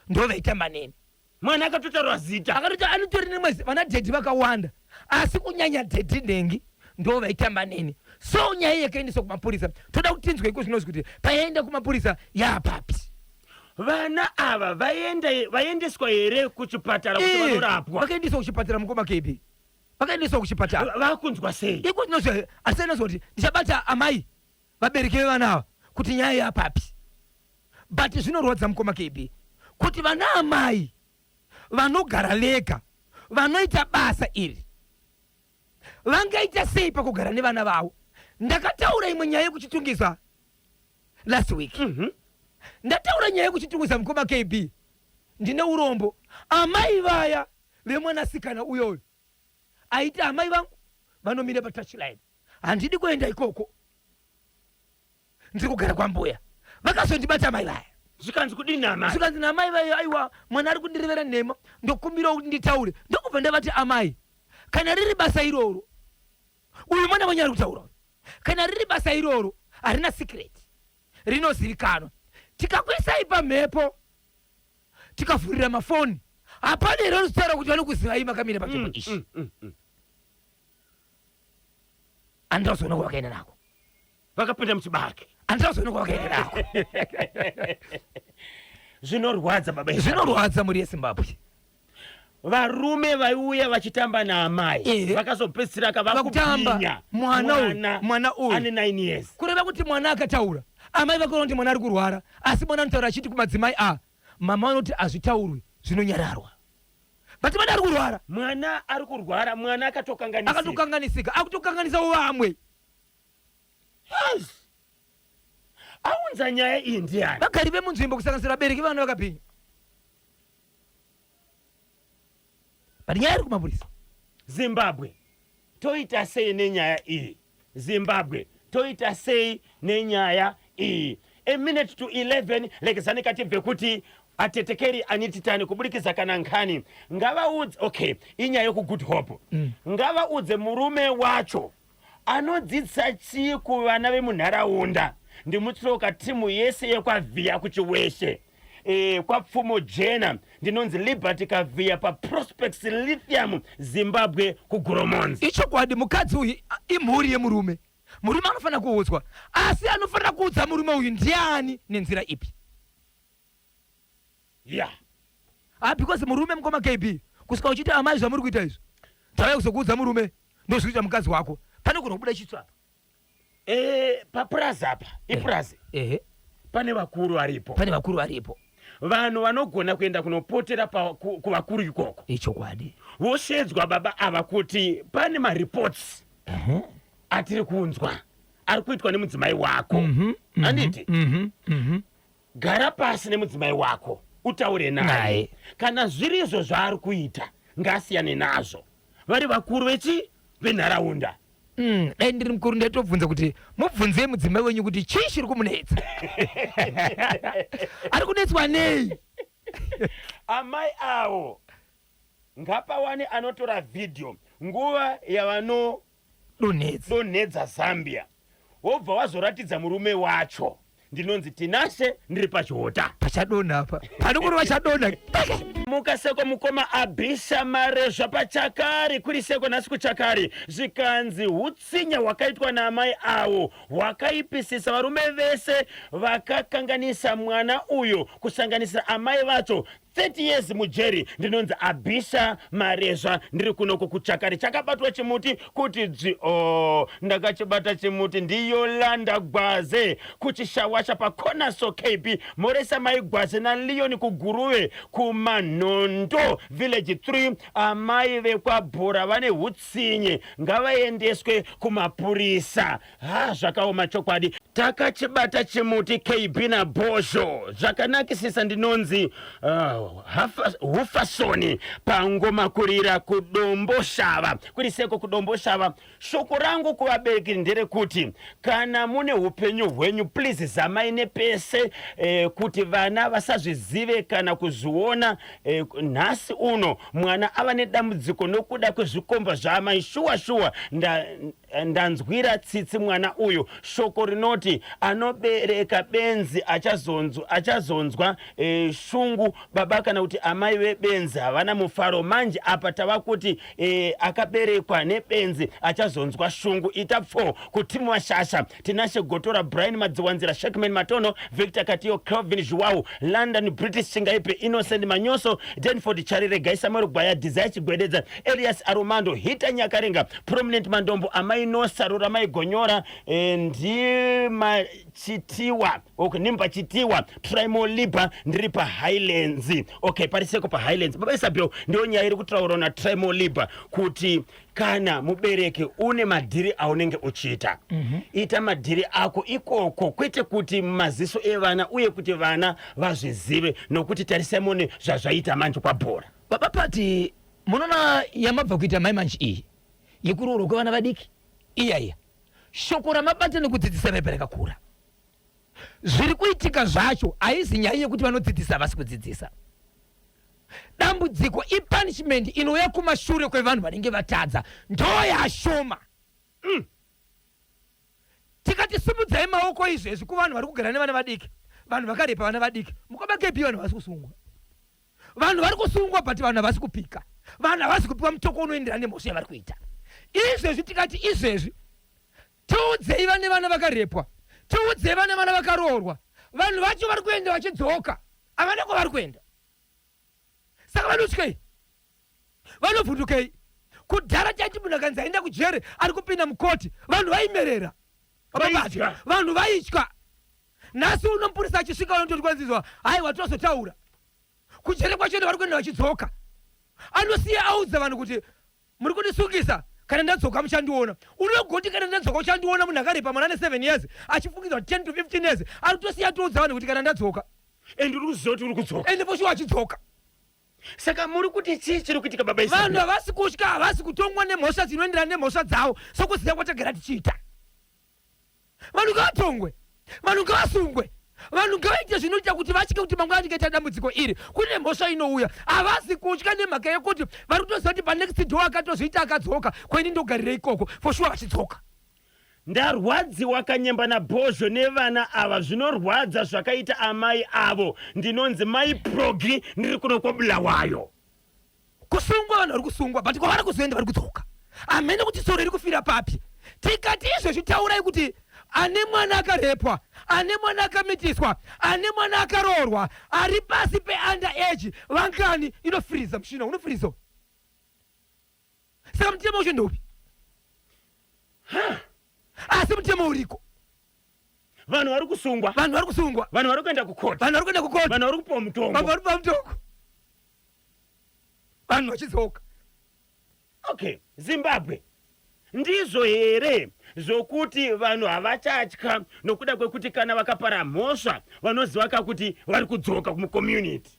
ndovaitamba neni. Mwana akatotaura zita. Akatoti anotori nemwe vana daddy vakawanda asi kunyanya daddy nhengi ndo vaitamba neni. So nyaya iyi yakaendeswa kumapurisa. Toda kuti tinzwe iko zvinozwi kuti payaenda kumapurisa yaapapi. Vana ava vaenda vaendeswa here kuchipatara kuti vanorapwa? Vakaendeswa kuchipatara mukoma KB. Vakaendeswa kuchipatara. Vakunzwa sei? Iko zvinozwi asi anozwa kuti ndichabata amai vabereki vevana ava kuti nyaya yapapi. But zvinorwadza mukoma KB kuti vana amai vanogara vega vanoita basa iri vangaita sei pakugara nevana vavo. Ndakataura imwe nyaya yekuChitungwiza last week. Ndataura nyaya yekuChitungwiza mukoma KB. Ndine urombo amai vaya vemwanasikana uyoyo aiti amai vangu vanomira patouchline handidi kuenda ikoko ndiri kugara kwambuya. Vakazondibata amai vaya. Zvikanzi kudini amai? Zvikanzi naamai vaya aiwa mwana ari kundirevera nhema ndokumbirawo kuti nditaure. Ndokubva ndavati amai kana riri basa iroro uyu mwana wenyu ari kutaura uyu kana riri basa iroro harina secret rinozivikanwa tikakuisai pamhepo tikavhurira mafoni hapana here vanozotaura kuti vanokuzivai makamira pachombo ichi. Handina kuzoona kwavakaenda nako. Vakapinda muchibage. Handina kuzoona kwavakaenda nako. Zvinorwadza baba. Zvinorwadza mhuri yeZimbabwe. Varume vaiuya vachitamba naamai vakazopedzisira kavakutamba mwana uyu mwana uyu ane 9 years. Kureva kuti mwana akataura amai vakaona kuti mwana ari kurwara asi mwana anotaura achiti kumadzimai a mama vanoti hazvitaurwi zvinonyararwa. But mwana ari kurwara. Mwana ari kurwara, mwana akatokanganisika. Akatokanganisika, akutokanganisawo vamwe. Yes. Aunza nyaya iyi ndiani? Vagari vemunzvimbo kusanganisira vabereki vevana vakabhinya. But nyaya iri kumapurisa. Zimbabwe toita sei nenyaya iyi? Zimbabwe toita sei nenyaya iyi? A minute to 11 lekezani katibve kuti atetekeri anititani kuburikidza kana nkhani ngavaudze okay inyaya yekuGood Hope ngavaudze murume wacho anodzidzisa chii kuvana vemunharaunda ndimutsoka timu yese yekwavhiya kuchiweshe kwapfumo jena ndinonzi Liberty Kavhiya paProspects Lithium Zimbabwe kuGoromonzi. Ichokwadi mukadzi uyu imhuri yemurume. Murume anofanira kuudzwa asi anofanira kuudza murume uyu ndiani nenzira ipi? Ah because murume mukoma KB kusvika uchiti amai zvamuri kuita izvi tauya kuzokuudza murume ndozvikuita mukadzi wako panogona kubuda chitsva apa. Papurazi apa ipurazi pane vakuru varipo. Pane vakuru varipo. Vanhu vanogona kuenda kunopotera kuvakuru ikoko. Ichokwadi. Voshedzwa baba ava kuti pane mareports atiri kunzwa ari kuitwa nemudzimai wako. Handiti? Gara pasi nemudzimai wako utaure naye. Kana zvirizvo zvaari kuita ngaasiyane nazvo. Vari vakuru vechi venharaunda. Dai ndiri mukuru ndaitobvunza kuti mubvunzei mudzimai wenyu kuti chii chiri kumunetsa. Ari kunetswa nei? Amai avo ngapawane anotora vhidhiyo nguva yavanodonhedza Donhedza. Zambia wobva wazoratidza murume wacho. Ndinonzi Tinashe, ndiri paChihota. Pachadonha apa panokurova chadonha. Mukaseko mukoma Abhisha Marezva paChakari, kuri seko nhasi kuChakari, zvikanzi hutsinya hwakaitwa naamai avo hwakaipisisa. Varume vese vakakanganisa mwana uyo kusanganisira amai vacho, 30 years mujeri. Ndinonzi Abhisha Marezva, ndiri kunoko kuChakari. Chakabatwa chimuti kuti dzvi o, ndakachibata chimuti. NdiYolanda Gwaze kuChishawasha paConaso KB. Moresa mai Gwaze naLeon kuGuruve kuManhondo village 3. Amai vekwaBhora vane hutsinye, ngavaendeswe kumapurisa. Ha, zvakaoma chokwadi. Takachibata chimuti KB naBhozho zvakanakisisa. Ndinonzi Hufasoni pangoma kurira kuDomboshava. Kuri seko kuDomboshava. Shoko rangu kuvabereki nderekuti kana mune upenyu hwenyu, please zamai nepese kuti vana vasazvizive kana kuzviona. Nhasi uno mwana ava nedambudziko nokuda kwezvikomba zvaamai. Shuwa shuwa, ndanzwira tsitsi mwana uyu. Shoko rinoti anobereka benzi achazonzwa shungu. Baba kana kuti amai vebenzi havana mufaro. Manje apa tava kuti akaberekwa nebenzi achazonzwa shungu. Ita pfo kutimu Vashasha: Tinashe Gotora, Brian Madziwanzira, Shakman Matono, Victor Katiyo, Calvin Zhuwau, London British Chingaipe, Innocent Manyoso, Denford Charire, Samuel Gwaya, Desire Chigwededza, Elias Aromando, Hita Nyakarenga, Prominent Mandombo, Amai Nosa Ruramai Gonyora, Ndimachitiwa, okay, Nimbachitiwa Trimoliba. Ndiri paHighlands. Okay, pariseko paHighlands. Baba Isabel, ndiyo nyaya iri kutaurwa naTrimoliba kuti kana mubereki une madhiri aunenge uchiita, ita madhiri ako ikoko, kwete kuti maziso evana uye kuti vana vazvizive, nokuti tarisai mune zvazvaita manje kwabhora. Baba Pati, munoona yamabva kuita mai manje iyi yekuroorwa kwevana vadiki iya iya, shoko ramabata nekudzidzisa raipa rakakura. Zviri kuitika zvacho haizi nyaya yekuti vanodzidzisa havasi kudzidzisa. Dambudziko ipunishment inouya kumashure kwevanhu vanenge vatadza, ndo yashoma. Tikati simudzai maoko izvezvi kuvanhu vari kugara nevana vadiki, vanhu vakarepa vana vadiki, mukoma KB, vanhu havasi kusungwa. Vanhu vari kusungwa, but vanhu havasi kupika, vanhu havasi kupiwa mutoko unoenderana nemhosva yavari kuita izvezvi. Tikati izvezvi tiudzei vane vana vakarepwa, tiudzei vane vana vakaroorwa, vanhu vacho vari kuenda vachidzoka, havana kwavari kuenda. Saka vanotyei? Vanovhundukei? Kudhara chaiti munhu akanzi aenda kujere, ari kupinda mukoti, vanhu vaimerera. Vaitya. Vanhu vaitya. Nhasi uno mupurisa achisvika unototi kwanzizwa, haiwa, tozotaura kujere kwacho. Enda, vari kuenda vachidzoka. Anosiya audza vanhu kuti muri kundisungisa, kana ndadzoka muchandiona. Unogoti kana ndadzoka uchandiona? Munhu akarepa mwana ane 7 years achifungidzwa 10 to 15 years, ari kutosiya toudza vanhu kuti kana ndadzoka. And uri kuziva kuti uri kudzoka. Ende for sure achidzoka. Saka muri kuti chii chiri kuitika, baba Isabel? Vanhu havasi kutya, havasi kutongwa nemhosva dzinoenderana nemhosva dzavo sokuziva kwatagara tichiita. Vanhu ngavatongwe, vanhu ngavasungwe, vanhu ngavaite zvinoita kuti vatye kuti mangwana ndingaita dambudziko iri, kune mhosva inouya. Havasi kutya nemhaka yekuti vari kutoziva kuti panext door akatozviita akadzoka, kweni ndogarira ikoko, for sure vachidzoka. Ndarwadziwa Kanyemba naBhozho nevana ava. Zvinorwadza zvakaita amai avo. Ndinonzi Mai Progi, ndiri kuno kwaBulawayo. Kusungwa vanhu vari kusungwa, but kwavari kuzoenda vari kudzoka. Hamene kuti tsoro iri kufira papi. Tikati izvezvi taurai kuti ane mwana akarepwa, ane mwana akamitiswa, ane mwana akaroorwa ari pasi peunder age vangani? Inofiriza mushina unofiriza. Saka mutemo wacho ndoupi? Asi mutemo uriko. Vanhu vari kusungwa. Vanhu vari kusungwa. Vanhu vari kuenda kukoti. Vanhu vari kuenda kukoti. Vanhu vari kupiwa mutongo. Vanhu vari kupiwa mutongo, vanhu vachidzoka. Okay, Zimbabwe, ndizvo here zvokuti vanhu havachatya nokuda kwekuti kana vakapara mhosva vanoziva kakuti vari kudzoka kumucommunity?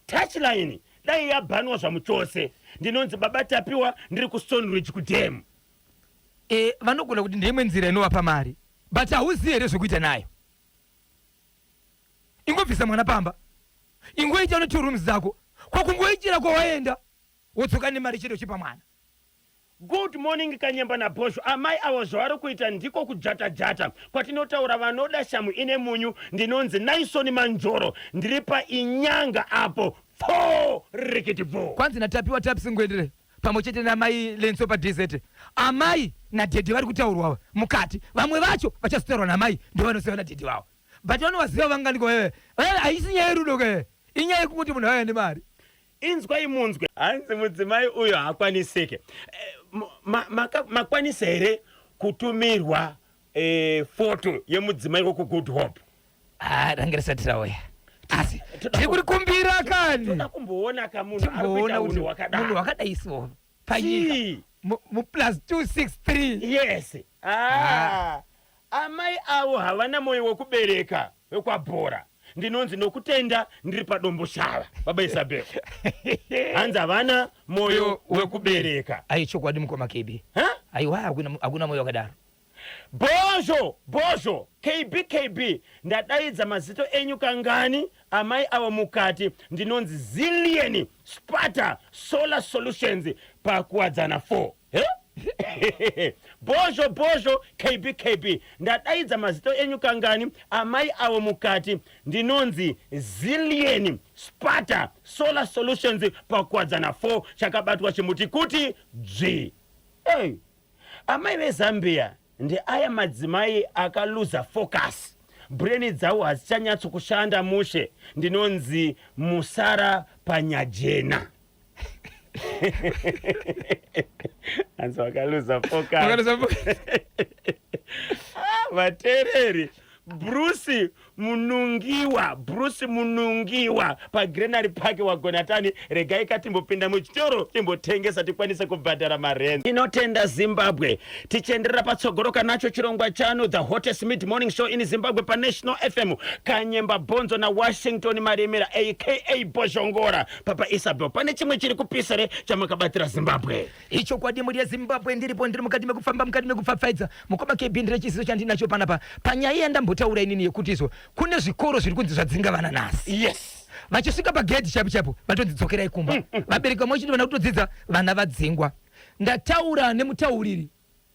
Touchline dai yabhanwa zvamuchose. Ndinonzi Baba Tapiwa, ndiri kuStoneridge kudam. Vanogona kuti ndeimwe nzira inovapa mari, but hauzivi here zvekuita nayo? Ingobvisa mwana pamba, ingoita une two rooms dzako, kwakungoitira kwawaenda, wodzoka nemari chete uchipa mwana. Good morning Kanyemba naBhozho. Amai avo zvavari kuita ndiko kujata jata kwatinotaura vanoda shamu ine munyu. Ndinonzi Naison Manjoro ndiri paInyanga apo pfoo rikiti bvoo. Kwanzi naTapiwa Taps Ngwendere pamwe chete namai Lenso paDZ. Amai nadhedhi vari kutaurwa ava mukati. Vamwe vacho vachazotaurwa namai ndovanosiva nadhedhi vavo. But vanovaziva vanganiko wewe? Haisi nyaya yerudo ke. Inyaya yekungoti munhu auya nemari. Inzwai munzwe. Hanzi mudzimai uyo haakwanisike. Makwanisa here kutumirwa foto yemudzimai wekuGood Hope? Ah, range risati rauya. Asi tiri kurikumbira kani. Toda kumboona ka munhu ari kuita hunhu hwakadai. Munhu hwakadai so panyika. Mu plus 263. Yes. Ah. Amai avo havana moyo wekubereka wekwaBhora. Ndinonzi Nokutenda ndiri paDomboshava. Baba Isabel. Hanzi havana moyo wekubereka. Ayi chokwadi mukoma KB. Ha? Aiwa hakuna hakuna moyo wakadaro. Bhozho bhozho KB KB ndadaidza mazito enyu kangani amai avo mukati ndinonzi Zillion Sparta Solar Solutions paKuwadzana 4. He? Bhozho bhozho KB KB ndadaidza mazito enyu kangani amai avo mukati ndinonzi Zillion Sparta Solar Solutions paKuwadzana 4 chakabatwa chimuti kuti dzvi. Hey. Amai veZambia ndeaya madzimai akaluza focus brain dzavo hadzichanyatso kushanda mushe ndinonzi musara panyajena. Hanzi vakaluza focus. Vakaluza focus. Ah, vateereri Bruce Munungiwa, Bruce Munungiwa paGranary Park waGonatani. Regai ka timbopinda muchitoro timbotengesa tikwanise kubhadhara marent. Tinotenda Zimbabwe. Tichienderera patsogoro kanacho chirongwa chanu The Hottest Mid Morning Show in Zimbabwe paNational FM. Kanyemba Bonzo naWashington Marimira aka Bhozhongora. Papa Isabel, pane chimwe chiri kupisa here chamakabatira Zimbabwe? Ichokwadi mhuri yeZimbabwe ndiripo ndiri mukati mekufamba mukati mekupfapfaidza mukoma KB ndine chiziso chandinacho panapa panyaya yandambotaura inini yekuti izvo kune zvikoro zviri kunzi zvadzinga vana nhasi. Yes. Vachisvika pagedhi chaipo chaipo vatonzi dzokerai kumba. Vabereki vamwe vachiti vana kutodzidza vana vadzingwa. Ndataura nemutauriri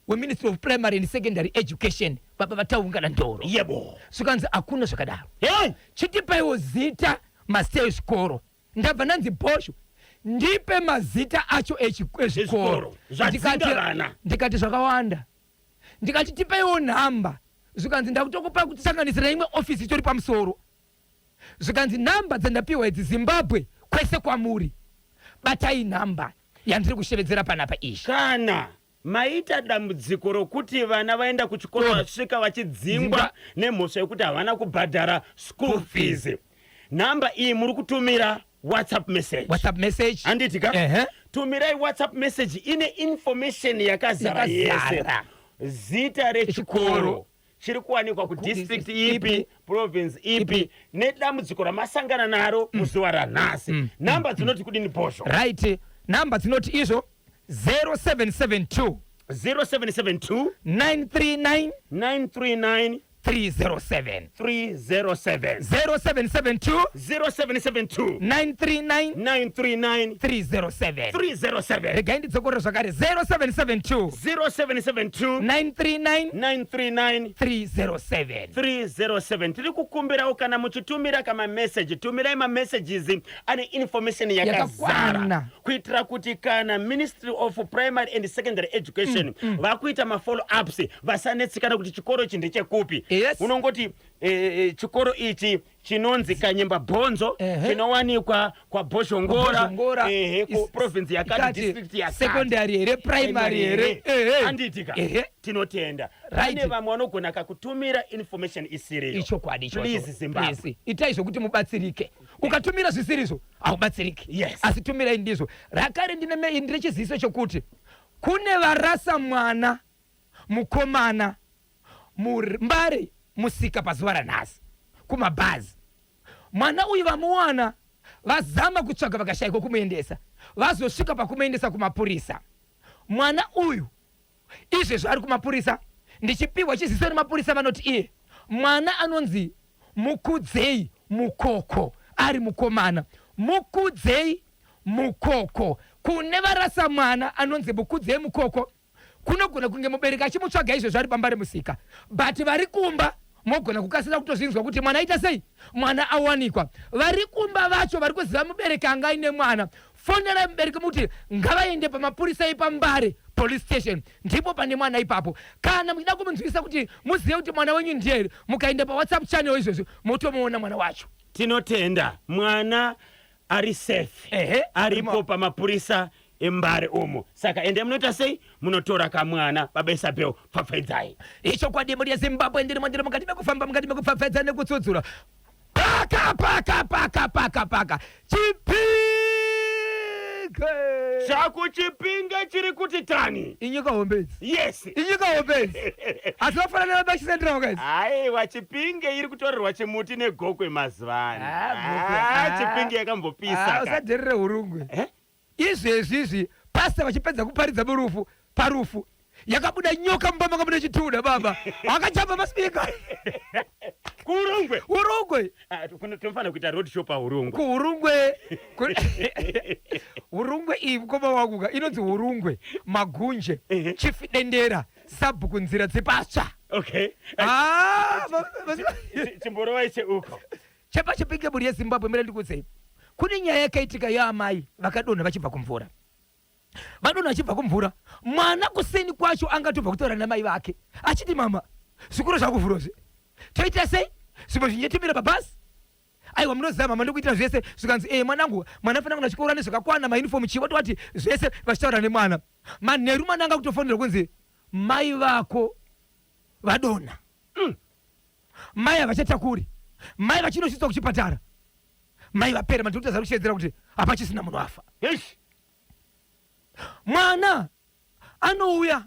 weMinistry of Primary and Secondary Education baba vaTaungana Ndoro. Yebo. Zvikanzi hakuna zvakadaro. Hey! Chitipaiwo zita mazita ezvikoro. Ndabva ndanzi Bhosho ndipe mazita acho ezvikoro. Ezvikoro. Zvadzinga vana. Ndikati zvakawanda. Ndikati tipeiwo nhamba. Zvikanzi ndakutokupa kusanganisira imwe office itori pamusoro. Zvikanzi nhamba dzandapiwa idzi Zimbabwe kwese kwamuri. Batai nhamba yandiri kushevedzera panapa iyi. Kana maita dambudziko rokuti vana vaenda kuchikoro vasvika vachidzingwa nemhosva yekuti havana kubhadhara school fees, nhamba iyi muri kutumira WhatsApp message. WhatsApp message. Handiti ka? Ehe. Tumirai WhatsApp message ine information yakazara yese. Yakazara. Zita rechikoro Chikoro. chiri kuwanikwa kudistrict ipi, Ipi. province ipi, nedambudziko ramasangana naro muzuva ranhasi. Nhamba dzinoti kudini Bhozho? Right. Nhamba dzinoti izvo 0772 0772 939 939 307. 307. 0772 0772 939 939 307. 307. Regai ndidzokorore zvakare 0772 0772 939 939 307. 307. Tiri kukumbirawo kana muchitumira kamameseji, tumirai mamessages ane information yakazara Yakakwana. kuitira kuti kana Ministry of Primary and Secondary Education vakuita mafollow ups vasanetsekana kuti chikoro ichi ndechekupi. Yes. Unongoti chikoro ichi chinonzi Kanyemba Bhonzo chinowanikwa kwaBhozhongora, KwaBhozhongora, ehe, kuprovince yakati, district yakati, secondary here, primary here. Ehe. Handiti ka? Ehe. Tinotenda. Right. Pane vamwe vanogona kakutumira information isiriyo. Ichokwadi ichocho. Please Zimbabwe. Please, itai zvokuti mubatsirike. Ukatumira zvisirizvo haubatsiriki. Yes. Asi tumirai ndizvo. Rakare ndine chiziviso chokuti kune varasa mwana mukomana muMbare musika pazuva ranhasi kumabhazi. Mwana uyu vamuwana vazama kutsvaga vakashaikwa kumuendesa, vazosvika pakumuendesa kumapurisa. Mwana uyu izvezvo ari kumapurisa, ndichipihwa chiziso nemapurisa vanoti iye mwana anonzi Mukudzei Mukoko, ari mukomana. Mukudzei Mukoko. Kune varasa mwana anonzi Mukudzi yemukoko, kunogona kunge mubereki achimutsvaga izvezvi ari pamba remusika, but vari kumba mogona kukasira kutozvinzwa kuti mwana aita sei, mwana awanikwa. Vari kumba vacho vari kuziva mubereki anga aine mwana, fonerai mubereki muti ngavaende pamapurisa epambare police station, ndipo pane mwana ipapo. Kana muchida kumunzwisa kuti muzive kuti mwana wenyu ndiye here, mukaenda pawhatsapp channel izvezvi motomuona mwana wacho. Tinotenda mwana ari safe. Ehe, aripo pamapurisa embare umo, saka ende munoita sei, munotora kamwana. Baba Isabel, pfapfaidzai. Ichokwadi, mhuri yeZimbabwe, ndirimo ndiri mukati mekufamba, mukati mekupfapfaidza nekutsudzura. Paka paka paka paka paka Chipinge. Chakuchipinge chiri kuti tani. Inyika hombe idzi. Yes. Inyika hombe idzi, hadzinofanana nevachisendrawo kaidzi. Aiwa, Chipinge iri kutorerwa chimuti neGokwe mazuva ano. Ah, Gokwe. Ah, Ah. Chipinge yakambopisa Ah, ka. usadherere Hurungwe. Eh? Izvezvi izvi pasta vachipedza kuparidza murufu, parufu yakabuda nyoka mumba manga mune chituda baba akajamba masipika. Kuurungwe. Hurungwe. Ah, tinofanira kuita road show paHurungwe. Kuhurungwe. Hurungwe iyi, mukoma wangu ka, inonzi Hurungwe Magunje. Chief Dendera, sabhuku Nzira Dzepatsva. Okay. Ah, Chimborovai cheuko. ChepaChipinge, mhuri yeZimbabwe, mira ndikuudzei. Kune nyaya yakaitika yaamai vakadonha vachibva kumvura. Vadonha vachibva kumvura, mwana kuseni kwacho angatobva kutaura namai vake achiti, "Mama, zvikoro zvakuvhurozve, toita sei? Zvimwe zvinyetimira pabhasi." "Aiwa, munoziva mama, ndikuitira zvese." Zvikanzi, "E mwanangu, mwana fanira kuenda chikoro nezvakakwana, mauniform chii." Watowati zvese vachitaura nemwana. Manheru mwana anga kutofonera kunzi mai vako vadonha. Mai havachatakuri, mai vachinosvitswa kuchipatara, mai vapera. Madhokota ari kushedzera kuti hapachisina munhu afa. Eish. Mwana anouya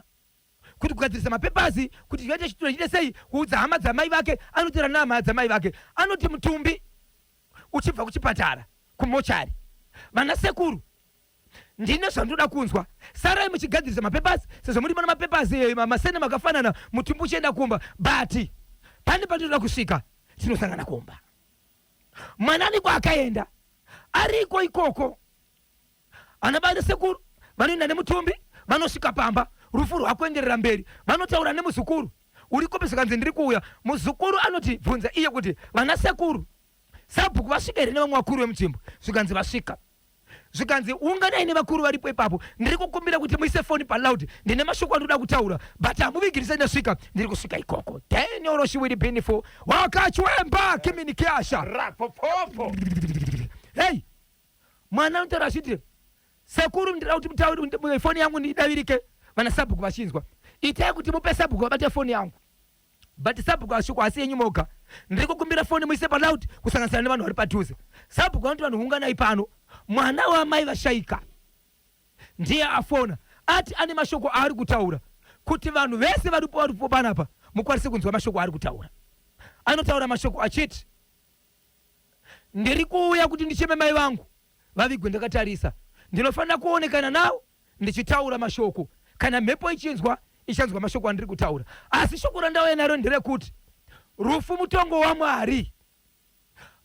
kuti kugadzirisa mapepasi kuti chivaite chitura chiite sei, kuudza hama dzamai vake. Anotaura nehama dzamai vake, anoti mutumbi uchibva kuchipatara kumochari, "Vana sekuru, ndine zvandoda kunzwa. Sarai muchigadzirisa mapepasi sezvo muri mana mapepasi, masene makafanana. Mutumbi uchienda kumba, but pane pandinoda kusvika, tinosangana kumba." Mwana aniko akaenda ariko ikoko. Ana baba sekuru vanoenda nemutumbi, vanosvika pamba, rufu rwakuenderera mberi. Vanotaura nemuzukuru, "Uri kupi?" Zvikanzi, "Ndiri kuuya." Muzukuru anoti bvunza iye kuti, "Vana sekuru, sabhuku vasvika here nevamwe vakuru vemudzvimbo?" Zvikanzi, "Vasvika." Zvikanzi, "Unganai nevakuru varipo ipapo. Ndiri kukumbira kuti muise foni paloud, ndine mashoko andinoda kutaura, but hamuvigirise ndasvika. Ndiri kusvika ikoko." Daniel Roshiwiri Binifo wakachwemba kiminikiasha. Rapopopo. Hei, mwana anotaura achiti, "Sekuru, ndinoda kuti mutauri foni yangu ndidavirike, vana sabhuku vachinzwa. Itai kuti mupe sabhuku vabate foni yangu, but sabhuku ashoko asi yenyu moga. Ndiri kukumbira foni muise paloud, kusanganisira nevanhu vari padhuze." Sabhuku vanoti, "Vanhu, unganai pano. Mwana wamai vashaika ndiye afona, ati ane mashoko aari kutaura, kuti vanhu vese varipo varipo panapa mukwanise kunzwa mashoko aari kutaura." Anotaura mashoko achiti, "Ndiri kuuya kuti ndicheme mai vangu vavigwe ndakatarisa. Ndinofanira kuonekana navo ndichitaura mashoko. Kana mhepo ichinzwa, ichanzwa mashoko andiri kutaura. Asi shoko randauya naro nderekuti rufu mutongo waMwari.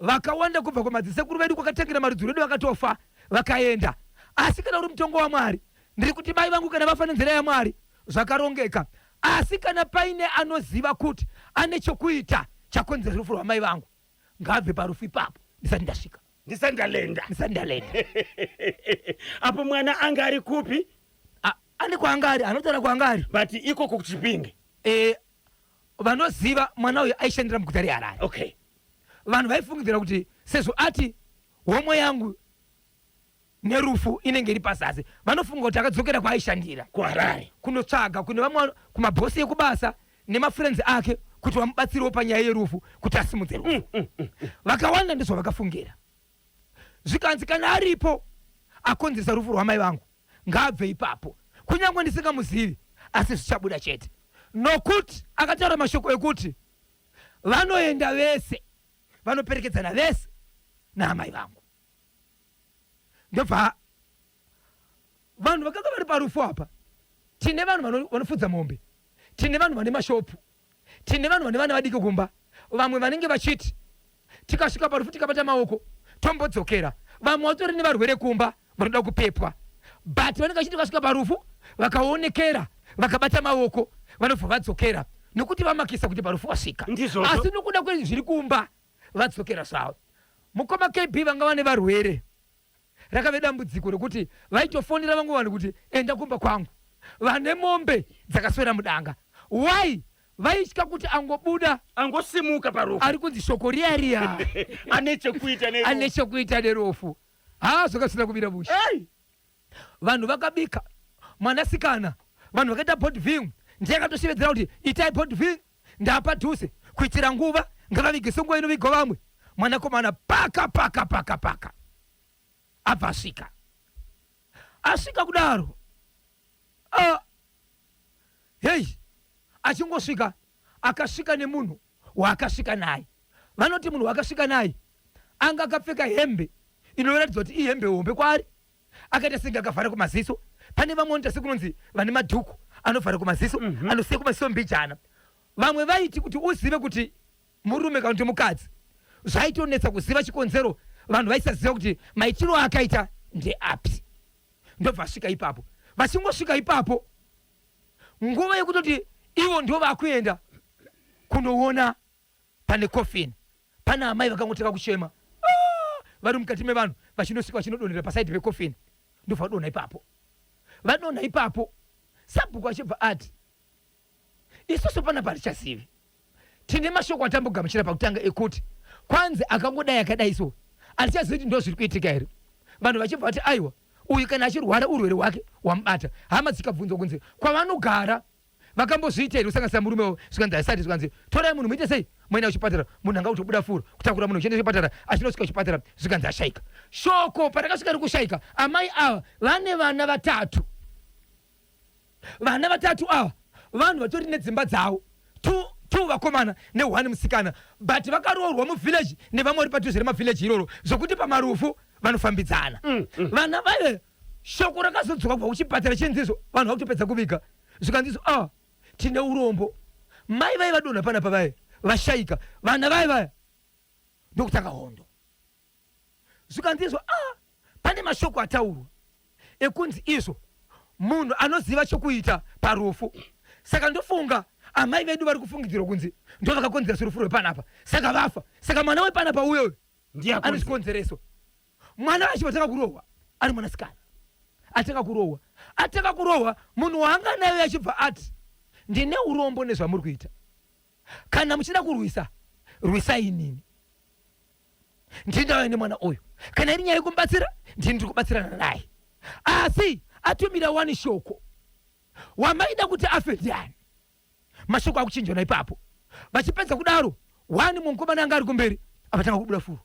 Vakawanda kubva kwamadzisekuru vedu kwakatangira marudzi rwedu vakatofa vakaenda. Asi kana uri mutongo waMwari, ndiri kuti mai vangu kana vafa nenzira yaMwari, zvakarongeka. Asi kana paine anoziva kuti ane chokuita chakonzera rufu rwamai vangu, ngaabve parufu ipapo ndisati ndasvika." Ndisati ndalenda. Ndisati ndalenda. Apo mwana anga ari kupi? Ane kwaanga ari, anotaura kwaanga ari. But ikoko kuChipinge? Vanoziva mwana uyu aishandira muguta reHarare. Vanhu vaifungidzira kuti sezvo ati homwe yangu nerufu inenge iri pazasi, vanofunga kuti akadzokera kwaaishandira. KuHarare. Kunotsvaga kune vamwe kumabhosi ekubasa nemafriends ake kuti vamubatsirewo panyaya yerufu, kuti asimudze rufu. Vakawanda ndizvo vakafungira. Zvikanzi, "Kana aripo akonzeresa rufu rwamai vangu, ngaabve ipapo. Kunyange ndisingamuzivi, asi zvichabuda chete, nokuti akataura mashoko ekuti vanoenda vese, vanoperekedzana vese naamai vangu." Ndobva vanhu vakanga vari parufu apa, tine vanhu vanofudza mombe, tine vanhu vane mashopu, tine vanhu vane vana vadiki kumba. Vamwe vanenge vachiti tikasvika parufu tikabata maoko tombodzokera. Vamwe vatori nevarwere kumba vanoda kupepwa. But vanenge vachiti vasvika parufu vakaonekera vakabata maoko vanobva vadzokera nokuti vamakisa kuti parufu vasvika. Ndizvozvo. Asi nokuda kwezviri kumba vadzokera zvavo. Mukoma KB vanga vane varwere. Rakave dambudziko rekuti vaitofonera vamwe vanhu kuti enda kumba kwangu vane mombe dzakaswera mudanga. Why? Vaitya kuti angobuda angosimuka parufu ari kunzi shoko riya riya ane chekuita nerufu. Ane chekuita nerufu. Haa zvakasina kumira mushe. Hey! Vanhu vakabika mwanasikana, vanhu vakaita body viewing, ndiye akatoshevedzera kuti itai body viewing ndapadhuze kuitira nguva ngavavige senguva inovigwa vamwe. Mwanakomana paka paka paka paka abva asvika. Asvika kudaro ah, hei achingosvika akasvika nemunhu waakasvika naye. Vanoti munhu waakasvika naye anga akapfeka hembe inoratidza kuti ihembe hombe kwaari, akaita senge akavhara kumaziso. Pane vamwe vanoita sekunonzi vane madhuku anovhara kumaziso, anosiya kumaziso mbijana. Vamwe vaiti kuti uzive kuti murume kana kuti mukadzi zvaitonetsa kuziva chikonzero, vanhu vaisaziva kuti maitiro aakaita ndeapi. Ndobva asvika ipapo. Vachingosvika ipapo, nguva yekutoti ivo ndo vakuenda kunoona pane coffin, pana amai vakangotanga kuchema, ah, vari mukati mevanhu, vachinosvika vachinodonhera pasaidi pecoffin, ndobva vadonha ipapo. Vadonha ipapo, sabhuku achibva ati, isusu panapa hatichazivi, tine mashoko atambogamuchira pakutanga ekuti kwanzi akangodai akadai so, hatichazivi kuti ndo zviri kuitika here. Vanhu vachibva vati aiwa, uyu kana achirwara urwere hwake hwamubata. Hama dzikabvunzwa kunzi kwavanogara vakambozviita here kusanganisa murume wavo, zvikanzi haisati. Zvikanzi torai munhu muite sei, moenda kuchipatara. Munhu anga kutobuda furo kutakura munhu uchienda kuchipatara, achinosvika kuchipatara zvikanzi ashaika. Shoko parakasvika rikushaika, amai ava vane vana vatatu. Vana vatatu ava vanhu vatori nedzimba dzavo, two vakomana ne1 musikana, but vakaroorwa muvillage nevamwe vari padhuze remavillage iroro, zvokuti pamarufu vanofambidzana. Vana vaive shoko rakazodzoka kubva kuchipatara chinzizo, vanhu vakutopedza kuviga, zvikanzizo ah, tine urombo, mai vai vadonha panapa vaye vashaika, vana vai vaya ndokutanga hondo. Zvikanzi izvo ah, pane mashoko ataurwa ekunzi izvo munhu anoziva chokuita parufu, saka ndofunga amai vedu vari kufungidzirwa kunzi ndo vakakonzeresa rufu rwepanapa, saka vafa, saka mwana wepanapa uyoyo Ndiye ane chikonzereso. Mwana wacho atanga kurohwa ari mwanasikana, atanga kurohwa, atanga kurohwa, munhu waanga naye achibva ati ndine urombo nezvamuri kuita, kana muchida kurwisa rwisai inini, ndini ndauya nemwana uyu, kana iri nyaya yekumubatsira ndini ndiri kubatsirana naye. Asi atumira wani shoko, wamaida kuti afe ndiani? Mashoko akuchinjana ipapo. Vachipedza kudaro, wani mukomana anga ari kumberi avatanga kubuda furo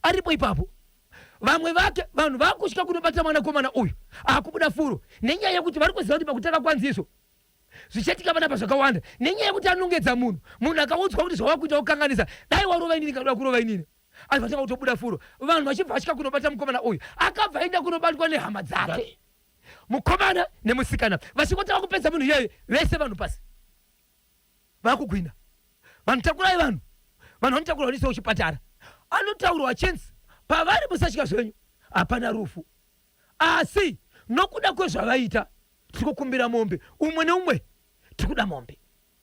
aripo ipapo. Vamwe vake vanhu vakusvika kunobata mwanakomana uyu akubuda furo, nenyaya yekuti vari kuziva kuti pakutanga kwanziso zvichaitika panapa zvakawanda, nenyaya yekuti anongedza munhu, munhu akaudzwa kuti zvawakuita kukanganisa, dai warova inini kana kurova inini, asi vatanga kutobuda furo, vanhu vachibva vasvika kunobata mukomana uyu, akabva aenda kunobatwa nehama dzake, mukomana nemusikana vachingotanga kupedza munhu iyeye, vese vanhu pasi vakugwina, vanhu takurai vanhu, vanhu vanotakura vanoiswa kuchipatara, anotaurwa achinzi pavari musatya zvenyu, hapana rufu, asi nokuda kwezvavaita tiri kukumbira mombe, umwe neumwe tiri kuda mombe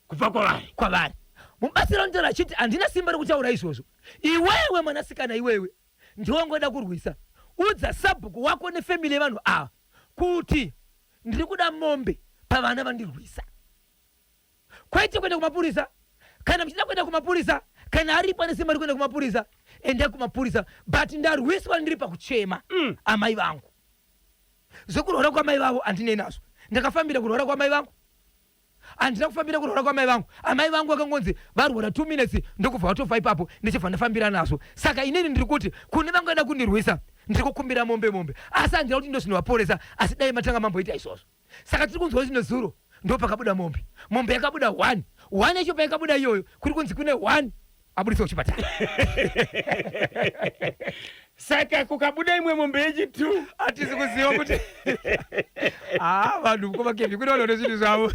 kubva kwavari. Kwavari. Mubatsiri anotaura achiti handina simba rekutaura izvozvo, iwewe mwanasikana, iwewe ndiwe wangoda kurwisa, udza sabhuku wako nefamily yevanhu ava kuti ndiri kuda mombe pavana vandirwisa, kwete kuenda kumapurisa. Kana muchida kuenda kumapurisa, kana aripo ane simba rekuenda kumapurisa, endai kumapurisa, but ndarwiswa ndiri pakuchema amai vangu. Zvekurwara kwamai vavo handinei nazvo, ndakafambira kurwara kwamai vangu, handina kufambira kurwara kwamai vangu. Amai vangu vakangonzi varwara 2 minutes ndokubva vatofa ipapo, ndichibva ndafambira nazvo. Saka inini ndiri kuti kune vangoda kundirwisa, ndiri kukumbira mombe mombe, asi handina kuti ndozvinovaporesa, asi dai matanga mamboita izvozvo. Saka tiri kunzwa kuti nezuro ndo pakabuda mombe, mombe yakabuda 1 1 yacho, payakabuda iyoyo kuri kunzi kune 1 abudiswa kuchipatara. Saka kukabuda imwe mombe yechi2 hatisi kuziva kuti ah, vanhu mukoma Kevin kune vanhu vane zvinhu zvavo.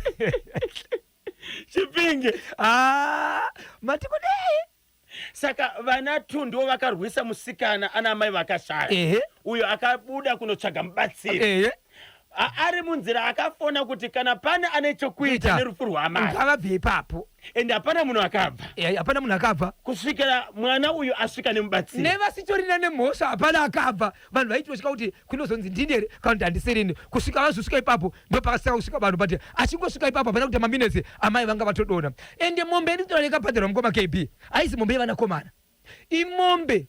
Chipinge. Ah, mati kudei? Saka vana two ndivo vakarwisa musikana ana amai vakashaya. Ehe. Uyo akabuda kunotsvaga mubatsiri. Ehe. Ari munzira akafona kuti kana pane ane chokuita Kuita. nerufu rwaamai. Ngavabve ipapo. Ende hapana munhu akabva. Eh, hapana munhu akabva. Kusvikira mwana uyu asvika nemubatsiri. Nevasitorina nemhosva hapana akabva. Vanhu vaitosvika kuti kunozonzi ndini here kana kuti handisirini. Kusvika vazosvika ipapo ndopakasaka kusvika vanhu but achingosvika ipapo hapana kuita maminetsi amai vanga vatodona. Ende mombe iri kutora yakabhadharwa mukoma KB haisi mombe yevanakomana. Imombe